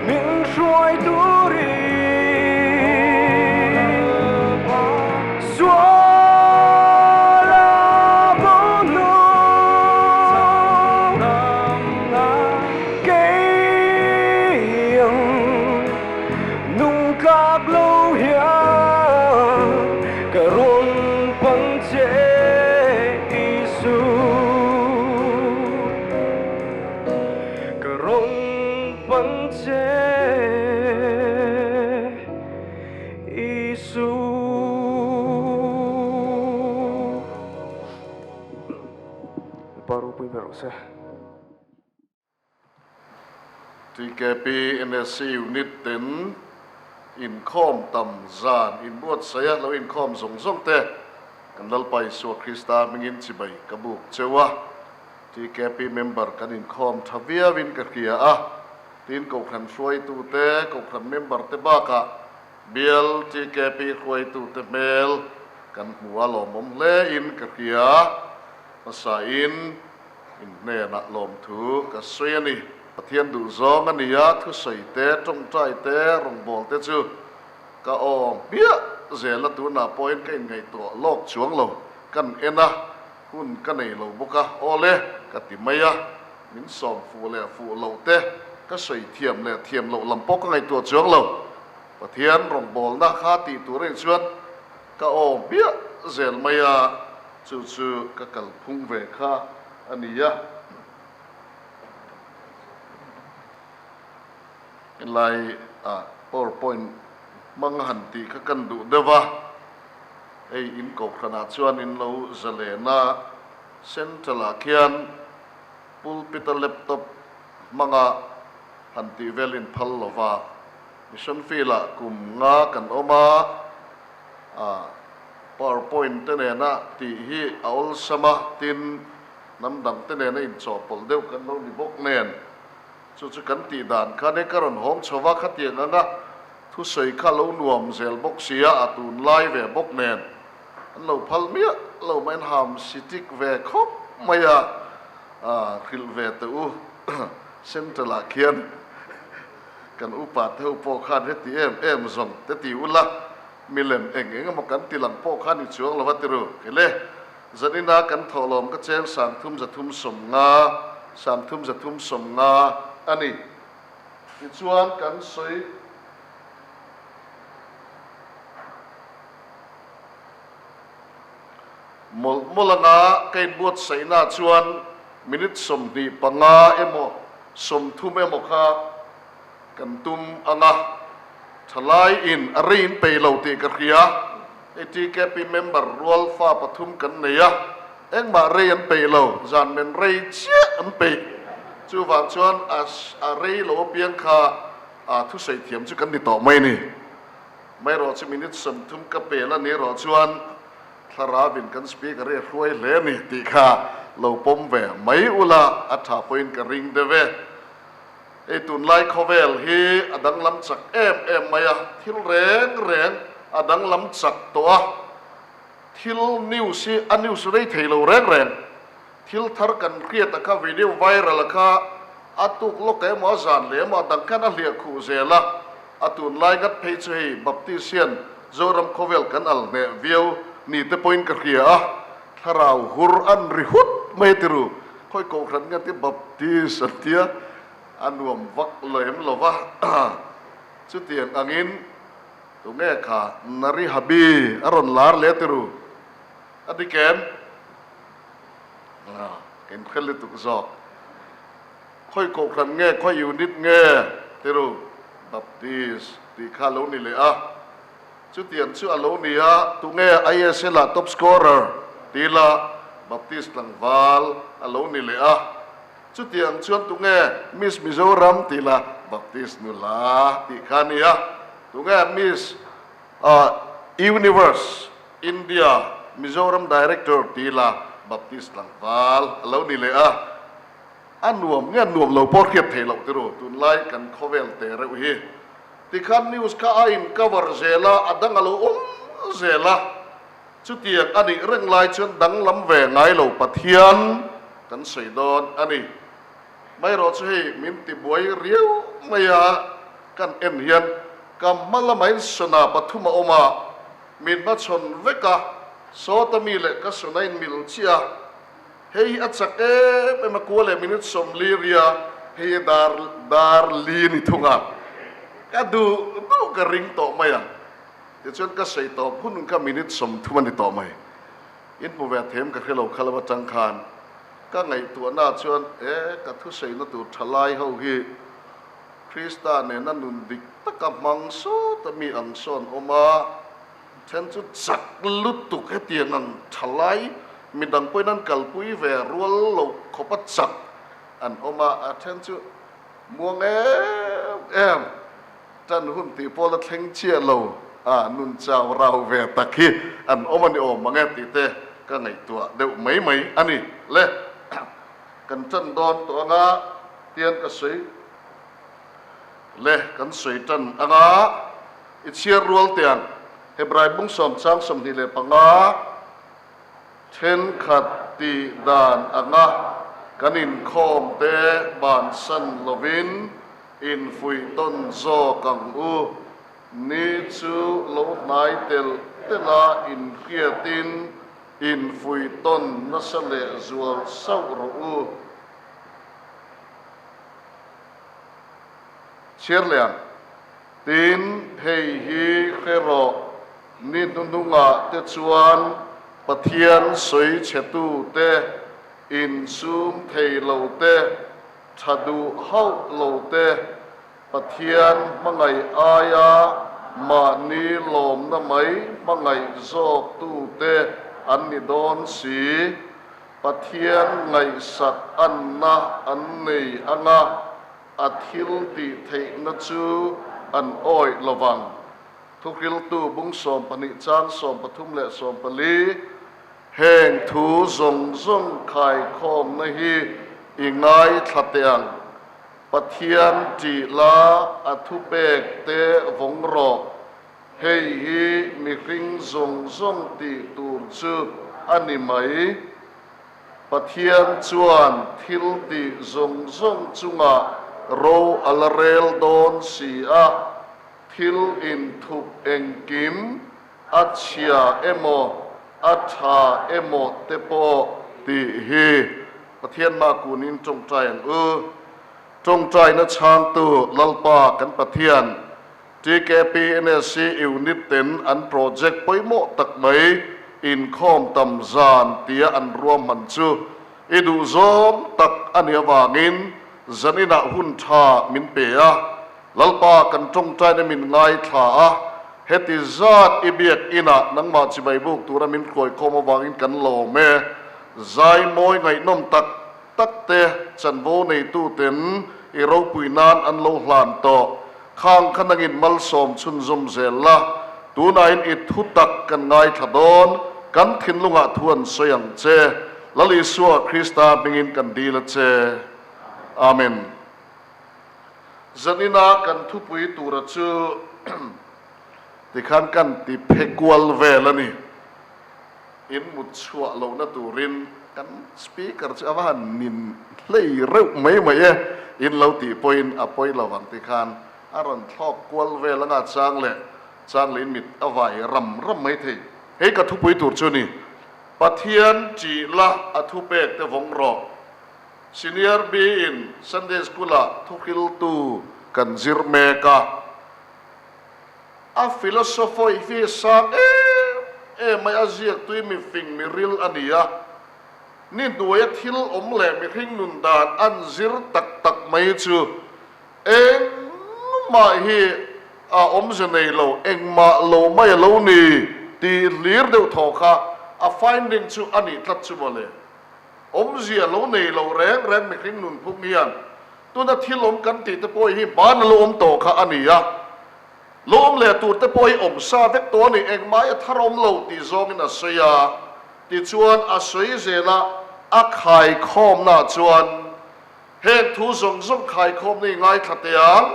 Min hruai turin sual a bo hnu kei ang nung tlak lo hian ka rawn pan che Isu. Ka rawn pan che Isu. Pa ropui ber rawh se. TKP NSC Unit ten inkhawm tam zan inbuatsaih a lo inkhawm zawng zawng te kan Lalpa Isua Krista hmingin chibai ka buk cheu a. TKP member kan inkhawm tha viauin ka hria a, tin Kohhran hruaitute, Kohhran member te bakah bial TKP hruaitute hmel kan hmu a lawmawm hle in ka hria. Hmasa in in hnenah lawmthu ka sawi a ni. Pathian duhzawng a ni a, thusawi te, tawngtai te, rawngbâwl te chu ka awm hmiah zel a, tunah pawhin ka inngaihtuah lawk chuang lo, kan en a. Hun ka nei lo bawk a, awle ka ti mai a, min sawm fuh leh fuh loh te ka sawi thiam leh thiam loh lam pawh ka ngaihtuah chuang lo. Pathian rawngbawlna kha tih tur anih chuan Ka aw hmiah zel mai a, chu chu ka kalphung ve kha a ni a. Helai ah powerpoint hmang han tih kha kan duh deuh a, hei in kohhranah chuan in lo zalen a, central ah khian pulpit a laptop hmanga han tih vel in phal lo va, mission field ah kum nga kan awm a, ah powerpoint te nena tih hi a awlsam a, tin hnam dang te nena inchawhpawlh deuh kan lo ni bawk nen. Chu chu kan tih dan khan e ka rawn hawng chho va, khatiang anga thusawi kha lo nuam zel bawk sia, a tunlai ve bawk nen an lo phal miah lo mai, an ham sitik ve khawp mai a, hrilh ve teh u Central ah khian kan upa te ho pawh khan heti em em zawng te ti ula, milem eng eng emaw kan ti lang pawh khan i chuang lo va ti ru kele. Zanina kan thawhlawm ka cheng 3375, 3350, a ni. Tichuan kan sawi mawlh mawlh anga ka inbuatsaihna chuan minute 25 emaw 30 emaw kha kan tum anga thalai in a rei in pei lo tih ka hria. Hei TKP member rual fa pathum kan nei a, engmah rei an peih lo, zan men rei chiah an peih. Chuvang chuan a a rei lo apiang kha a thusawi thiam chu kan ni tawh mai a ni. Maherawh chu minute 30 ka pel a ni erawh chuan thlarauin kan speaker hi a hruai hle a ni tih kha lo pawm ve mai ula a tha pawhin ka ring deuh e. Hei tunlai khawvel hi a danglam chak em em mai a, thil reng reng a danglam chak tawh a, thil news hi a news rei thei lo reng reng. Thil thar kan hriat a kha video viral a kha a tuk lawk emaw a zan leh emaw a dang khan a hliah khuh zel a, a tunlai ngat phei chu hei Baptist hian Zoram khawvel kan al hneh viau ni te pawhin ka hria a, thlarau hur an ri hut mai a ti ru. Khawi kohhran nge ti Baptist an tia a nuam vak lem lo va, chutiang angin tunge kha Nari Habi a rawn lar leh ti ru a dik em? Ka inkhel lutuk zawk. Khawi kohhran nge khawi unit nge ti ru Baptist tih kha lo ni leh a, Chutiang chu a lo ni a, tunge ISL ah top scorer ti ila Baptist tlangval a lo ni leh a, chutiang chuan tunge Miss Mizoram ti ila Baptist nula tih kha a ni a, tunge Miss Universe India Mizoram Director ti ila Baptist tlangval a lo ni leh a, a nuam nge nuam lo pawh hriat theih loh tiru tunlai kan khawvel te reuh hi. Tikhan news kha a in cover zel a, a dang a lo awm zel a. Chutiang a nih reng lai chuan danglam ve ngai lo Pathian kan sawi dawn a ni. Maherawh chu hei min ti buai riau mai a, kan en hian ka hma lamah in sona pathum a awm a, min hmachhawn vek a, sawta mi leh ka sona in mil chiah a, Hei hi a chak em em a, kua leh minute 40 ria, hei hi dar dar li ni thung a, ka duh duh ka ring tawh mai ang. Tichuan ka sawi tawp hun kha minute 30 a ni tawh mai. In hmu ve them ka hre lo kha lo atang khan ka ngaihtuahna chuan e ka thusawina tur tha lai ho hi Krista nena nun dik taka hmang sawt a mi ang sawn awm a, Then chu chak lutuk hetiang ang tha lai midang pawhin an kalpui ve rual lo khawpa chak an awm a, a then chu muang em em tan hun tih pawh la thleng chiah lo a nun chau rau ve tak hi an awm a ni awm ang e tih te ka ngaihtuah deuh mai mai a ni le. Kan tan dawn tawh anga tian ka sawi le kan sawi tan anga. I chhiar rual tiang Hebrai bung sawm chang 25 thenkhat tih dan anga kan inkhawm te bansan lovin infuih tawn zawk ang u. Ni chu lo hnai telh telh a inhriatin infuih tawn nasa leh zual sauh rawh u. Chhiar leh ang. Tin, hei hi hre rawh, Ni hnuhnungah te chuan Pathian sawi chhetu te, insum thei lo te, tha duh hauh lo te, Pathian hmangaih aia mahni lawmna mai hmangaih zawk tute an ni dawn si. Pathian ngaihsak anna an nei anga a thil tih theihna chu an awih lovang. Thuhriltu bung 12 chang 34 14, Heng thu zawng zawng khaikhawmna hi i ngaithla teh ang. Pathian ṭih la a thupek te vawng rawh. Hei hi mihring zawng zawng tih tur chu a ni mai. Pathian chuan thil tih zawng zawng chungah ro a la rel dawn si a, thil inthup engkim a chhia emaw a tha emaw te pawh tih hi Pathian mah kunin tawngtai ang u. Tawngtaina chhangtu Lalpa kan Pathian, TKP NSC Unit ten an project pawimawh tak mai inkhawm tam zan tia an ruahman chu i duhzawm tak a nih avangin zaninah hun tha min pe a. Lalpa kan tawngtaina min ngaithla a, heti zat i biak inah nangmah chibai buk tura min hruaikhawm avangin kan lawm e. Zai mawi ngaihnawm tak tak te chanvo neituten i ropui nan an lo hlan tawh. Khang kha nangin malsawm chhunzawm zel la, tunain i thu tak kan ngaithla dawn, kan thinlungah thu an sawi ang che. Lal Isua Krista hmingin kan dil a che. Amen. Zanina kan thupui tura chu tikhan kan ti phe kual vel a ni. In mut chhuah lohna turin kan speaker chu a va han nin hlei reuh mai mai e, in lo tih pawhin a pawi lo ang tikhan a rawn thlawk kual vel anga chang leh chang leh in mit a vai ram ram mai thei. Hei ka thupui tur chu ni, Pathian ṭih la a thupek te vawng rawh. Senior B in Sunday School ah thuhriltu kan zir mek a, a philosophy hi sang em em mai, a ziaktui mi fing mi ril a ni a, ni hnuaia thil awm leh mihring nun dan an zir tak tak mai chu engmah hi a awmze nei lo, engmah lo mai a lo ni tih hlir deuh thaw kha a finding chu a nih tlat chu mawle. Awmzia lo nei lo reng reng mihring nunphung hian tuna thil awm kan tih te pawh hi hmaan a lo awm tawh kha a ni a, lo awm leh tur te pawh hi awm sa vek tawh a ni, engmah hi a thar awm lo tih zawngin a sawi a, tichuan a sawi zel a, a khaikhawmnaah chuan heng thu zawng zawng khaikhawmna i ngaithla teh ang,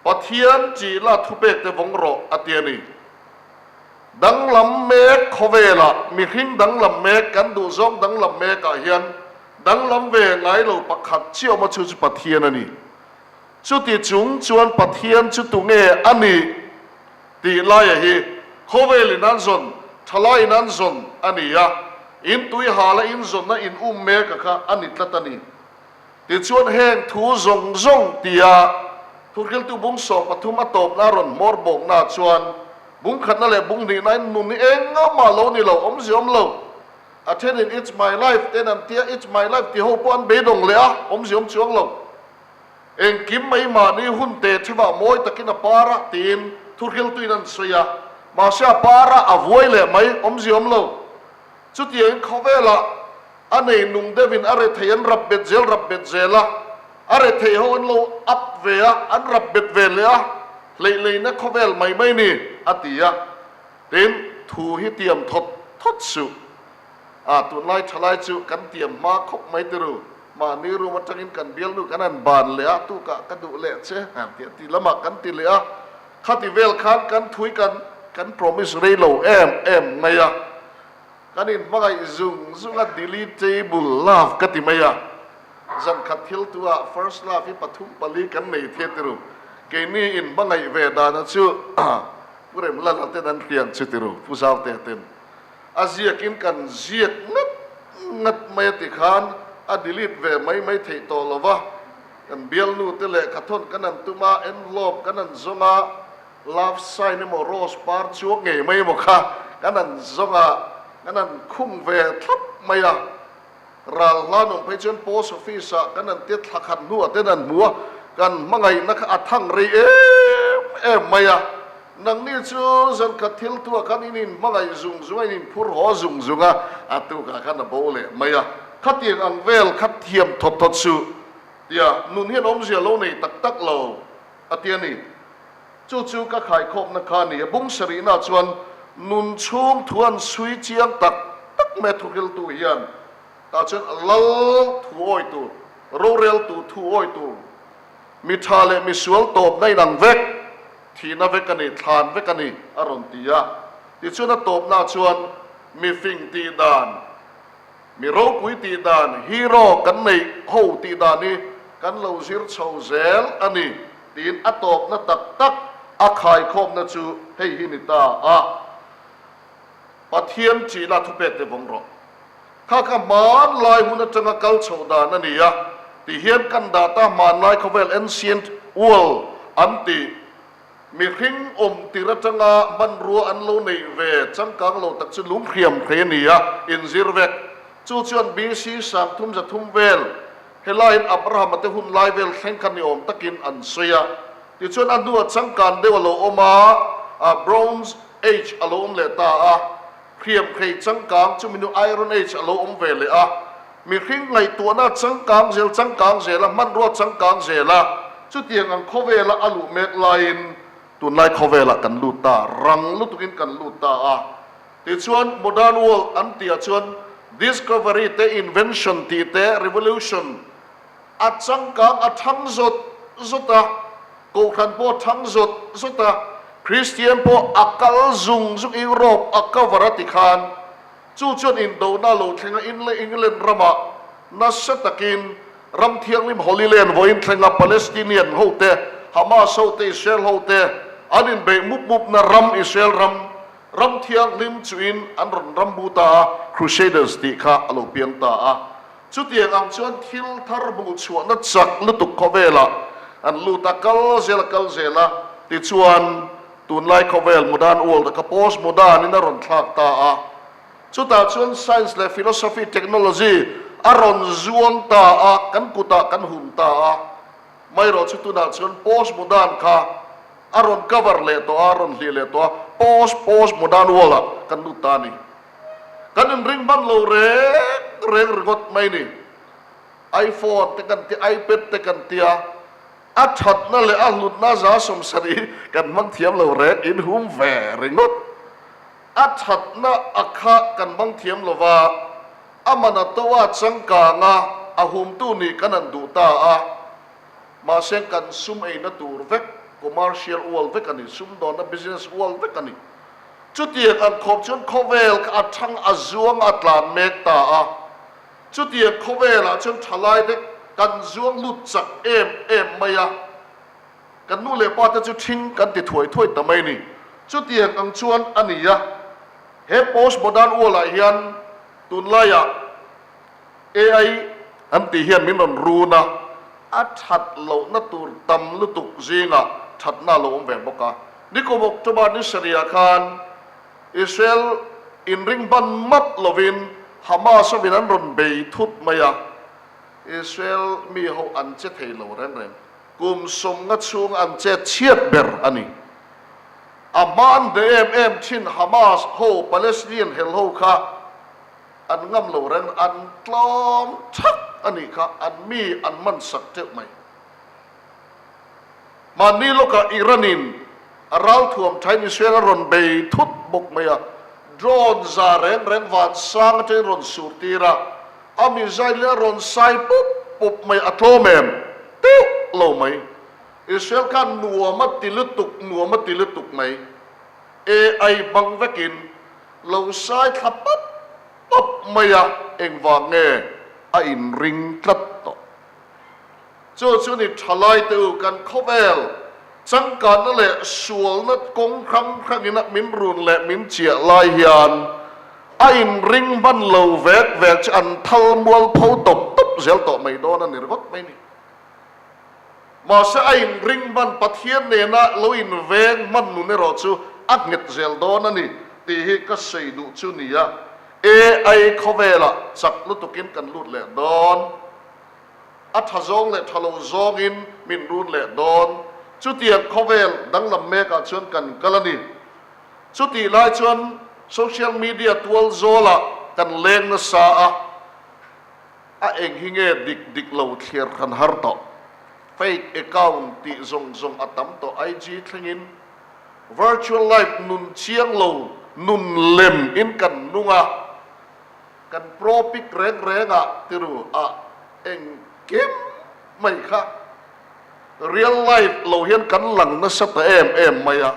Pathian tih la thupek te vawng rawh a ti a ni. Danglam mek khawvelah mihring danglam mek kan duhzawng danglam mekah hian danglam ve ngai lo pakhat chiah awm a chu chu Pathian a ni. Chuti chung chuan Pathian chu tunge a nih tih laia hi khawvelin an zawn, thalaiin an zawn a ni a, in tui hala in zawnna in um meka kha a ni tlat a ni. Tichuan heng thu zawng zawng tia Thuhriltu bung 13 a tawpna rawn hmawr bawkna chuan bung khatna leh bung hnihna in nun hi engmah lo ni lo, awmzia awm lo. A thenin It's my life ten an tia, It's my life ti ho pawh an beidawng leh a, awmzia awm chuang lo. Engkim mai mahni hun te thevah mawi takin a par a tiin Thuhriltuin an sawi a, mahse a par a, a vuai leh mai, awmzia awm lo. Chutiangin khawvelah a nei nung deuhin a rethei an rap bet zel rap bet zel a, a rethei ho an lo up ve a, an rap bet ve leh a, hleihleihna khawvel mai mai ni, a ti a. Tin, thu hi tiam thawt thawt suh. A, tunlai thalai chu kan tiam hma khawp mai ti ru, mahni room atangin kan bialnu kan han ban leh a, tukah ka duh leh che, han ti a, ti lamah kan ti leh a, khati vel khan kan thui kan kan promise rei lo em em mai a. Kan inhmangaih zung zung a deletable love ka ti mai a, zan khat thil tu ah first love hi pathum pali kan nei thei ti ru, keini inhmangaih ve dana chu Pu Remlala ten an hriang chu ti ru, Pu Zautea ten a ziak in kan ziak ngat ngat mai a ti khan a delete ve mai mai theih tawh lo va, kan bialnu te lehkhathawn kan han tum a, envelope kan han zawng a. Love sign emaw rose par chuak ngei mai emaw kha kan han zawng a, kan han khung ve thlap mai a. Ral hlan awm phei chuan post office ah kan han tia thla khat hnuah ten an hmu a, kan hmangaihna kha a thang rei em em mai a. Nangni chu zan khat thil tuah khan in inhmangaih zung zung a, in inphur haw zung zung a, a tukah khan a bo leh mai a. Khatiang ang vel kha thiam thawt thawt suh tia nun hian awmzia lo nei tak tak lo a ti a ni. Chu chu ka khaikhawpna kha a ni a, bung sarihna chuan nun chhung thu an sui chiang tak tak mai a thuhriltu hian tah chuan lal thu awi tur, roreltu thu awi tur, mi tha leh mi sual tawpna inang vek, thihna vek a ni, thlan vek a ni a rawn ti a. Tichuan a tawpna chuan mi fing tih dan, Mi ropui tih dan, hero kan neih ho tih dan hi kan lo zir chho zel a ni tiin a tawpna tak tak a khaikhawmna chu hei hi ni ta a, Pathian chihna thupek te vawng rawh. Kha kha hmanlai hun atanga kal chhoh dan a ni a, ti hian kan dah ta hmanlai khawvel ancient world an tih. Mihring awm tir atanga hmanrua an lo neih ve changkang lo tak chu lunghriam hrei a ni a, inzir vek. Chu chuan BC 3003 vel, helaiin Abrahama te hun lai vel thleng kha ni awm takin an sawi a. Tichuan a hnua changkan deuh a lo awm a, Bronze Age a lo awm leh ta a, hriam hrei changkang chu minu Iron Age a lo awm ve leh a. Mihring ngaihtuahna changkang zel changkang zel a, hmanrua changkang zel a, chutiang ang khawvela a luh mek laiin tunlai khawvelah kan lut ta, rang lutukin kan lut ta a. Tichuan modern world an tihah chuan discovery te, invention tih te, revolution a changkang a thang zawt zawt a, kohhran pawh a thang zawt zawt a, Christian pawh a kal zung zung Europe a cover a ti khan Chu chuan indona lo thleng a, England ramah nasa takin ram thianghlim Holy Land vawiin thleng a Palestinian hote, Hamas hote, Israel hote an inbeih mup mupna ram Israel ram, ram thianghlim chuin an rawn ram bu ta a, Crusaders tih kha a lo piang ta a. Chutiang ang chuan thil thar hmuhchhuahna chak lutuk khawvelah an lut a, kal zel a kal zel a, tichuan Tunlai khawvel modern world a ka post modern in a rawn thlak ta a, chutah chuan science leh philosophy technology a rawn zuang ta a, kan kutah kan hum ta a, maherawh chu tunah chuan post modern kha a rawn cover leh tawh a, a rawn hlih leh tawh a, post post modern world ah kan lut ta a ni. Kan inring hman lo reng reng ringawt mai ni. iPhone te kan tia, iPad te kan tia, A thatna leh a hlutna za 70 kan hmang thiam lo reng in hum ve ringawt. A thatna a kha kan hmang thiam lo va, a man a to a changkang a, a humtu nih kan han duh ta a. Mahse kan sum eina tur vek, commercial world vek a ni, sumdawnna business world vek a ni. Chutiang ang khawp chuan khawvel kha a thang a zuang a tlan mek ta a. Chutiang khawvelah chuan thalai te kan zuang lut chak em em mai a, kan nu leh pa te chu thing kan ti thuai thuai ta mai ni. Chutiang ang chuan a ni a, he post modern world ah hian tunlaiah AI an tih hian min rawn run a, a that lohna tur tam lutuk zingah thatna a lo awm ve bawk a. Nikum October ni sarihah khan Israel inring ban map lovin Hamas hovin an rawn bei thut mai a, Israel mi ho an che thei lo reng reng. Kum sawmnga chhung an chet chhiat ber a ni. A hma an be em em thin Hamas ho Palestinian hel ho kha an ngam lo reng, an tlawm thak a nih kha, an mi an man sak teuh mai. Mahni lawkah Iran-in a ralthuam thain Israel a rawn bei thut bawk mai a, drone za reng reng van sang atangin rawn sur tir a, a missile in a rawn sai pup pup mai, a tlawm em? Teuh lo mai. Israel khan nuam a ti lutuk, nuam a ti lutuk mai. AI hmang vekin lo sai thla pap pap mai a, engvang nge a inring tlat tawh? Chu chu ni thalai te u kan khawvel changkanna leh sualna kawng hrang hrangin a min run leh min chiah lai hian a inring hman lo vek vek chu an thal mual pho tawp tawp zel tawh mai dawn a ni ringawt mai ni. Mahse a inring hman Pathian nena lo inveng hman nun erawh chu a nghet zel dawn a ni tih hi ka sawi duh chu nia. AI khawvelah chak lutukin kan lut leh dawn. A tha zawng leh tha lo zawngin min run leh dawn. Chutiang khawvel danglam mekah chuan kan kal a ni. Chutih lai chuan social media tual zawlah kan leng nasa a. A eng hi nge dik dik lo thliar kan har tawh. Fake account tih zawng zawng a tam tawh IG thlengin virtual life nun chiang lo nun lem in kan nung a, kan pro pic reng reng ah tiru ah engkim mai kha real life lo hian kan lang nasa ta em em mai a.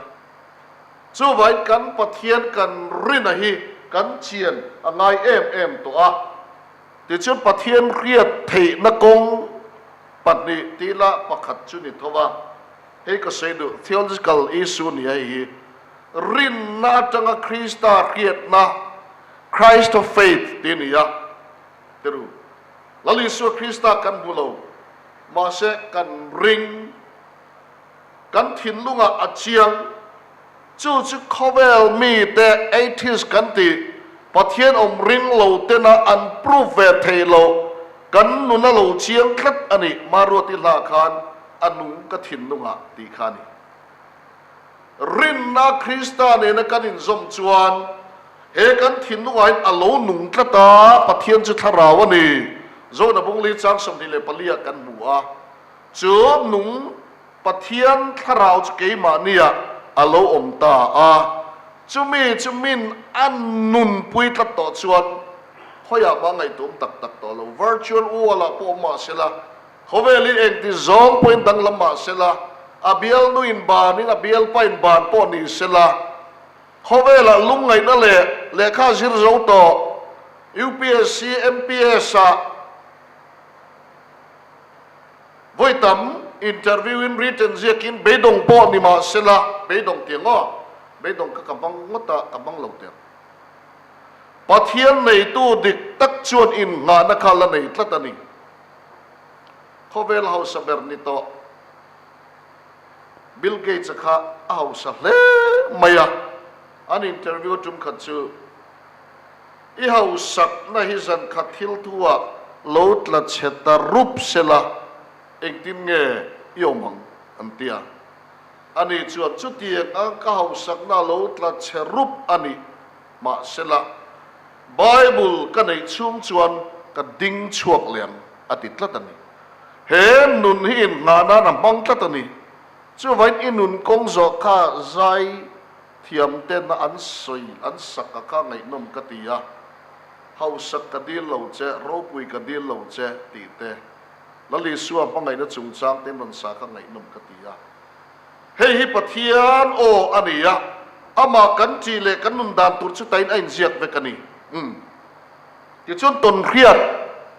Chuvangin kan Pathian kan rina hi kan chian a ngai em em tawh a. Tichuan Pathian hriat theihna kawng pahnih tila pakhat chu ni tho a, hei ka sawi duh, theological issue nia hei hi, rinna atanga Krista hriatna, Christ of faith tih a ni a, tiru, Lal Isua Krista kan hmu lo, mahse kan ring. Kan thinlungah a chiang. Chu chu khawvel mite atheist kan tih, Pathian awm ring lo tena an proof ve thei lo, kan nun a lo chiang tlat a ni, Maruati hla khan a nung ka thinlungah tih kha a ni. Rinna Krista nena kan inzawm chuan he kan thinlungah hian a lo nung tlat a, Pathian chu thlarau a ni. Zona Bungli chang 24 ah kan hmu a. Chu nung Pathian thlarau chu keimahniah a lo awm ta a, chumi chu min a nunpui tlat tawh chuan khawiah mah ngaihtuam tak tak tawh lo. Virtual world-ah pawh awm mah sela, khawvelin engti zawng pawhin danglam mah sela, a bialnuin banin a bialpain ban pawh ni sela, khawvelah lungngaihna leh lehkha zir zo tawh UPSC, MPS-ah, Vawi tam interview in written ziakin beidawng pawh ni mah sela, beidawng tih ang aw, beidawng kha ka hmang ngawt a, ka hmang lo teh ang. Pathian neitu dik tak chuan innghahna kha la nei tlat a ni. Khawvel hausa ber ni tawh Bill Gates-a kha a hausa hle mai a, an interview tum khat chu, I hausakna hi zan khat thil thu ah lo tla chhe ta rup sela engtin nge i awm ang? an ti a. Ani chuan chutiang a ka hausakna lo tla chhe rup a nih mahsela Bible ka neih chhung chuan ka ding chhuak leh ang a ti tlat a ni. He nun hi inngah nan a hmang tlat a ni. Chuvain i nun kawng zawh kha zai Thiam ten a an sawi an sak a kha ngaihnawm ka ti a, hausak ka dil lo che, ropui ka dil lo che tih te, Lal Isua hmangaihna chungchang te in rawn sa kha ngaihnawm ka ti a. Hei hi Pathian aw a ni a, amah kan ṭih leh kan nun dan tur chu tain a inziak vek a ni. Umm. Tichuan tawnhriat,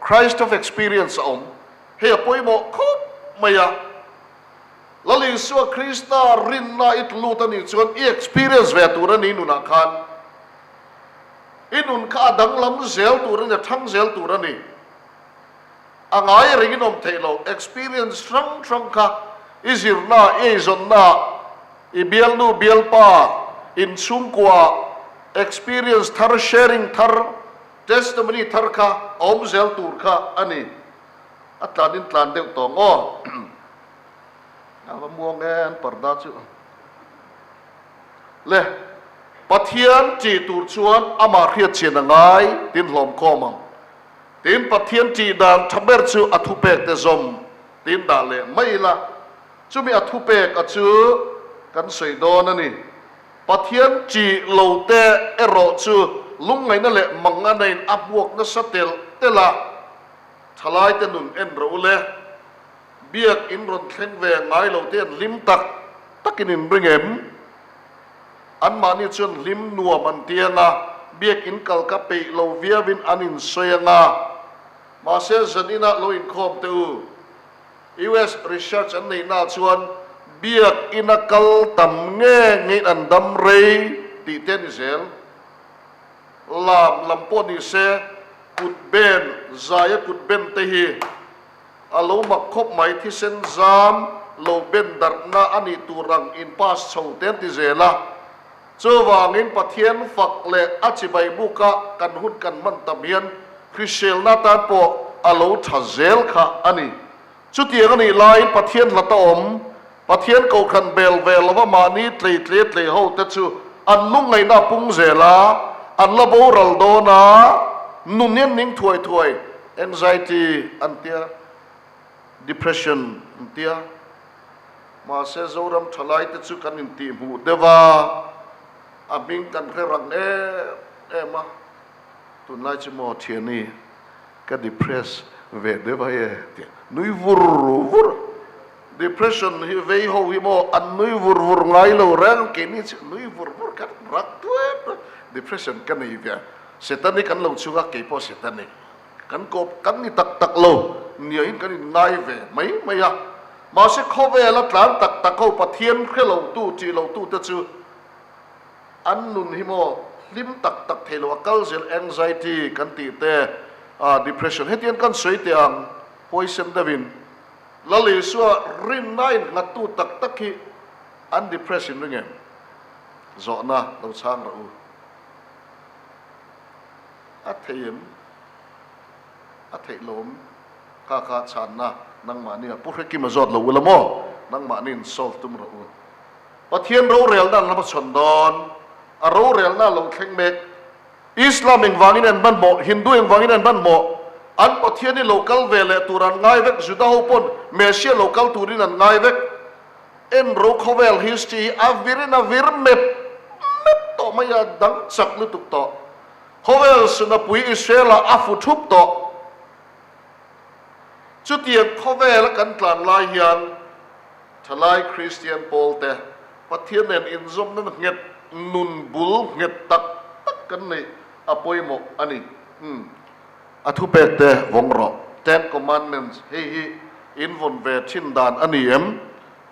Christ of experience, a awm. Hei a pawimawh khawp mai a. Lal Isua Krista rinna i tlut a nih chuan i experience ve tur a ni nunah khan i nun kha a danglam zel tur a ni, a thang zel tur a ni. A ngai rengin awm theih loh, experience hrang hrang kha i zirna, i eizawnna, i bialnu bialpa, inchhungkua experience thar, sharing thar, testimony thar kha a awm zel tur kha a ni. A tlan in tlan deuh tawh ang aw. A va muang e an parda chu. Le, Pathian tih tur chuan amah hriat chian a ngai tin hlawm khawm ang. Tin, Pathian tih dan tha ber chu a thupek te zawm tin dah leh mai ila. Chumi a thupek a chu kan sawi dawn a ni. Pathian tih lo te erawh chu lungngaihna leh mangan a in a hmuak nasa telh telh a. Thalaite nun en rawh u le, biak in rawn thleng ve ngai lo te an hlim tak takin in ring em? Anmahni chuan hlim nuam an ti ang a, biak in kal ka peih lo viauin an insawi ang a. Mahse zaninah lo inkhawm teh u. US research an neihnaah chuan biak ina kal tam nge ngeiin an dam rei tih te a ni zel. Lam lam pawh ni se, kut ben, zaia kut ben te hi A lo mak khawp mai thisen zam lo ben darhna a nih tur ang in pass chho te an ti zel a. Chuvangin Pathian fak leh a chibai buka kan hun kan hman tam hian hriselna tan pawh a lo tha zel kha a ni. Chutiang a nih laiin Pathian hlata awm, Pathian kohhran bel ve lova mahni tlei tle tlei ho te chu an lungngaihna a pung zel a, an la boral dawn a, nun hian ning thuai thuai, anxiety an tia, depression an tia. Mahse Zoram thalai te chu kan intihhmuh deuh a, a hming kan hre rang em em a, tunlai chu maw thiani ka depress ve deuh a e tih nui vur vur depression hi vei ho hi maw an nui vur vur ngai lo reng keini chu nui vur vur kan rak tuep a, depression ka nei ve a, Setani kan lo chhung a keipawh Setani. Kan kawp kan ni tak tak lo niahin kan inngai ve mai mai a. Mahse khawvela tlan tak tak ho Pathian hre lo tu, tih lo tu te chu an nun hi maw hlim tak tak thei lo a kal zel anxiety kan tih te, depression hetiang kan sawi teh ang huaisen deuhin Lal Isua rinna innghat tu tak tak hi an depress in ring em? Zawhna lo chhang rawh u. A thei em? A theih lawm. Kha kha chhanna nangmahni a Pu Hrekima zawt lo ula maw? Nangmahniin solve tum rawh u. Pathian rorelna an la hmachhawn dawn. A rorelna a lo thleng mek. Islam engvangin an hmanhmawh? Hindu engvangin an hmanhmawh? An Pathian hi lo kal ve leh tur an ngai vek. Juda ho pawn Messiah lo kal turin an ngai vek. En ro khawvel history hi a virin a vir mep mep tawh mai a, dang chak lutuk tawh. Khawvel sunapui Israel-ah a fu thup tawh. Chutiang khawvela kan tlan lai hian thalai Kristian pawlte Pathian nen inzawmna nghet nun bul nghet tak tak kan neih a pawimawh a ni. Umm. A thupek te vawng rawh. Ten Commandments hei hi in vawn ve thin dan a ni em?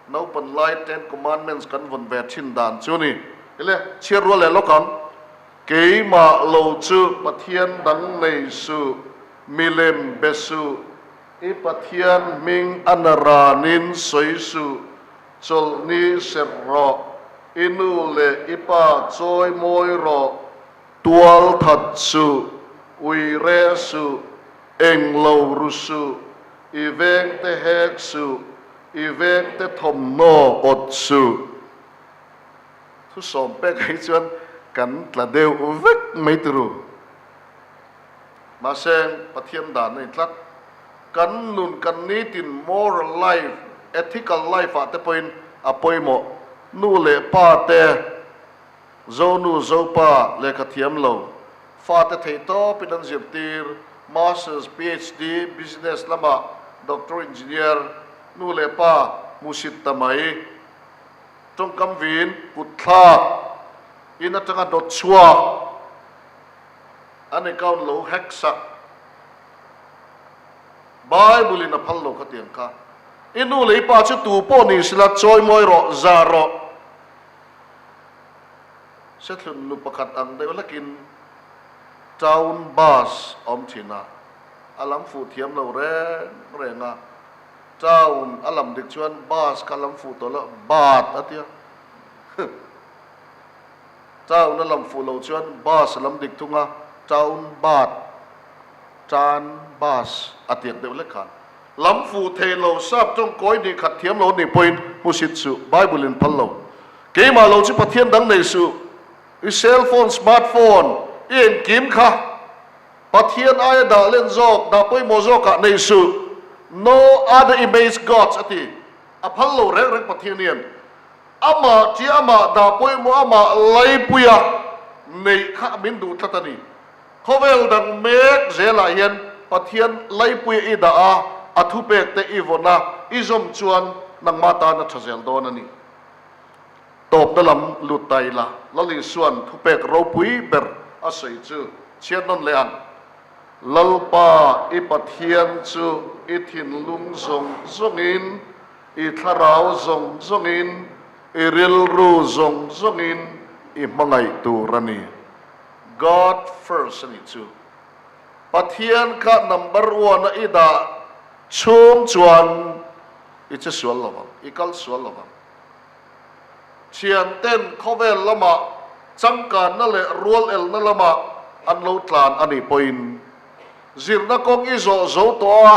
Naupan lai Ten Commandments kan vawn ve thin dan chu a ni. Ele, chhiat rual leh lawk ang. Keimah lo chu Pathian dang nei suh, milem be suh, i Pathian hming a naranin sawi suh, chawlhni serh rawh, i nu leh i pa chawi mawi rawh, tual that suh, ui reh suh, eng lo ru suh, i vengte hek suh, i vengte thawmhnaw awt suh. Thusawm pek hi chuan kan tla deuh vek mai turu. Mahse, Pathian dan a ni tlat. Kan nun, kan nitin moral life, ethical life ah te pawhin a pawimawh. Nu leh pa te, Zonu, Zopa, lehkha thiam lo, fate theih tawpin an zirtir, Masters, PhD, Business lamah Doctor, Engineer, nu leh pa hmusit ta mai. Tawngkam vin kut thlak in atanga dawt chhuak an account lo hack sak. Bible in a phal lo kha tiang kha. I nu leh i pa chu tu pawh ni sila chawi mawi rawh, zah rawh. Sethlun nu pakhat ang deuh hlakin town bus a awm thin a, a lam fuh thiam lo reng reng a. Town a lam dik chuan bus kha lam fuh tawh lo, bat a tia. Town a lam fuh loh chuan bus a lam dik thung a, town bat, tan bus a tiak deuh hlek khan. Lam fuh thei lo, sap tawng kawi hnih khat thiam lo nih pawhin hmusit suh, Bible in phal lo. Keimah lo chu Pathian dang nei suh, i cell phone, smart phone, i engkim kha. Pathian aia dah len zawk, dah pawimawh zawkah nei suh. No other image gods a ti. A phal lo reng reng Pathian hian. Amah tia amah dah pawimawh amah laipuia neih kha min duh tlat a ni. Khawvel dang mek zelah hian Pathian laipuia i dah a, a thupek te i vawn a, i zawm chuan nangmah tan a tha zel dawn a ni. Tawpna lam lut ta ila, Lal Isua'n thupek ropui ber a sawi chu chhiat nawn leh ang. Lalpa i Pathian chu i thinlung zawng zawngin, i thlarau zawng zawngin, i rilru zawng zawngin i hmangaih tur a ni. God first a nih chu. Pathian kha number one a i dah. Chhung chuan i che sual lo vang, i kal sual lo vang. Thianten khawvel lamah changkanna leh rual elna lamah an lo tlan a nih pawhin zirna kawng i zawh zo tawh a,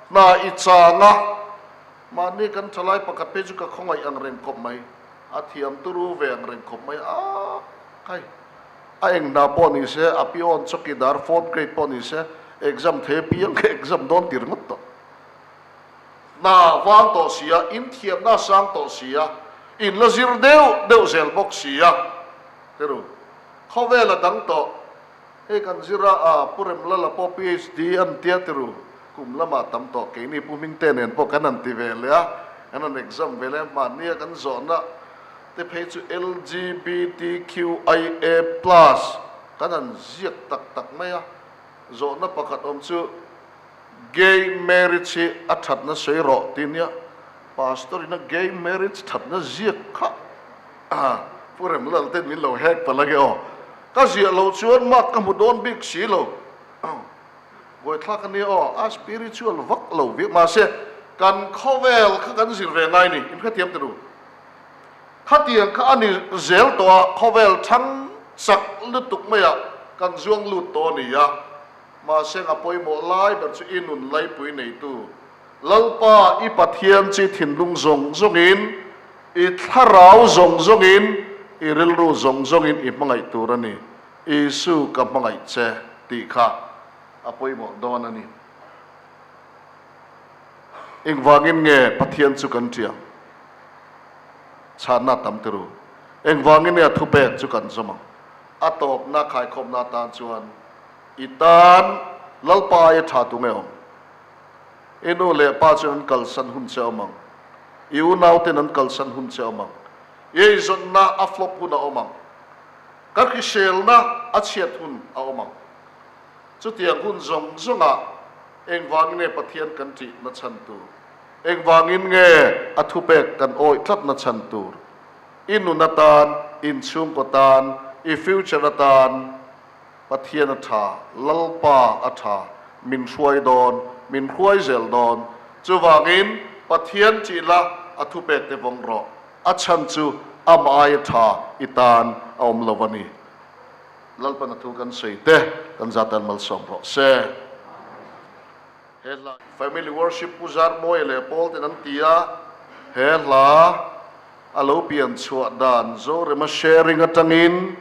hna i chang a, mahni kan thalai pakhat phei chu ka khawngaih ang reng khawp mai, a thiam turu ve ang reng khawp mai a, khai a eng hna pawh ni se, a peon chawkidar fourth grade pawh ni se, exam thei apiang kha exam dawn tir ngawt tawh. Hna vang tawh si a, in thiamna a sang tawh si a, in la zir deuh deuh zel bawk si a, Teru, khawvel a dang tawh. Hei kan zir a, a Pu Remlala pawh PhD an tia Teru, kum lamah tam tawh keini Pu Hmingte nen pawh kan han ti ve leh a, kan han exam ve leh a, mahnia kan zawhna te phei chu LGBTQIA plus kan han ziak tak tak mai a, zawhna pakhat awm chu Gay marriage hi a thatna sawi rawh tih nia, Pastor ina gay marriage thatna ziak kha Pu Remlal ten min lo hack palh ange aw. Ka ziah loh chuan mark ka hmu dawn bik si lo. Buaithlak a nia aw, a spiritual vak lo viau. Mahse, kan khawvel kha kan zir ve ngai ni, in hrethiam teh u. Khatiang kha a ni zel tawh a, khawvel thang chak lutuk maiah kan zuang lut tawh a ni a. Mahse a pawimawh lai ber chu i nun laipui neitu Lalpa i Pathian chi thinlung zawng zawngin, i thlarau zawng zawngin, i rilru zawng zawngin i hmangaih tur a ni. Isu ka hmangaih che tih kha a pawimawh dawn a ni. Engvangin nge Pathian chu kan ṭiang? Chhanna tam tiru. Engvangin nge a thupek chu kan zawm ang? A tawpna khaikhawmna atan chuan I tan Lalpa aia tha tu nge awm? I nu leh pa chuan an kalsan hun che awm ang. I unauten an kalsan hun che awm ang. I eizawnna a flop hun a awm ang. Ka hriselna a chhiat hun a awm ang. Chutiang hun zawng zawngah engvangin nge Pathian kan ṭih na chhan tur? Engvangin nge a thupek kan awih tlat na chhan tur? I nun atan, inchhungkaw tan, i future atan, Pathian a tha, Lalpa a tha, min hruai dawn, min hruai zel dawn. Chuvangin Pathian tih la a thupek te vawng rawh. A chhan chu amah aia tha i tan a awm lo a ni. Lalpan a thu kan sawi te kan zatan malsawm rawh se. He hla Family Worship Pu Zarmawia leh Paul ten an ti a, he hla a lo pian chhuah dan Zorema sharing atangin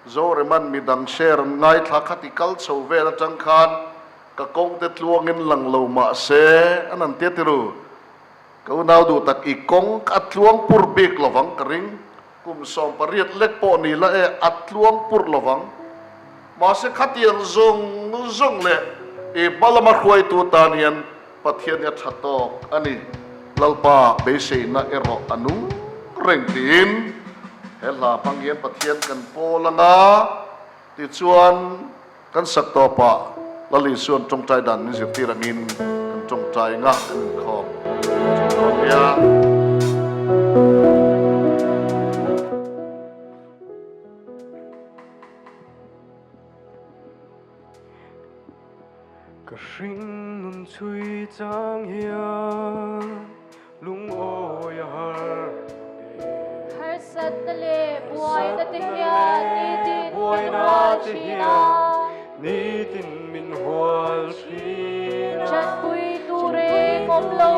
Zoreman midang share an ngaithla kha ti kal chho vel atang khan ka kawng te tluangin lang lo mah se an han tia tiru. Ka unau duh tak i kawng a tluang pur bik lovang ka ring. Kum 18 lek pawh ni la e, a tluang pur lovang. Mahse khatiang zawng zawng leh i hma lama hruaitu tan hian Pathian hi a tha tawk a ni. Lalpa beiseina erawh a nung reng tiin he hla hmang hian Pathian kan pawl anga tichuan kan sak tawpah Lal Isuan tawngtai dan min zirtir angin kan tawngtai nga kan inkhawm thin dawn nia. Ka hring nun chhui chang hian lungawi a har e. Harsatna leh buaina te hian nitin min hual thin a. Nitin min hual thin a. Tanpui tur eng awm lo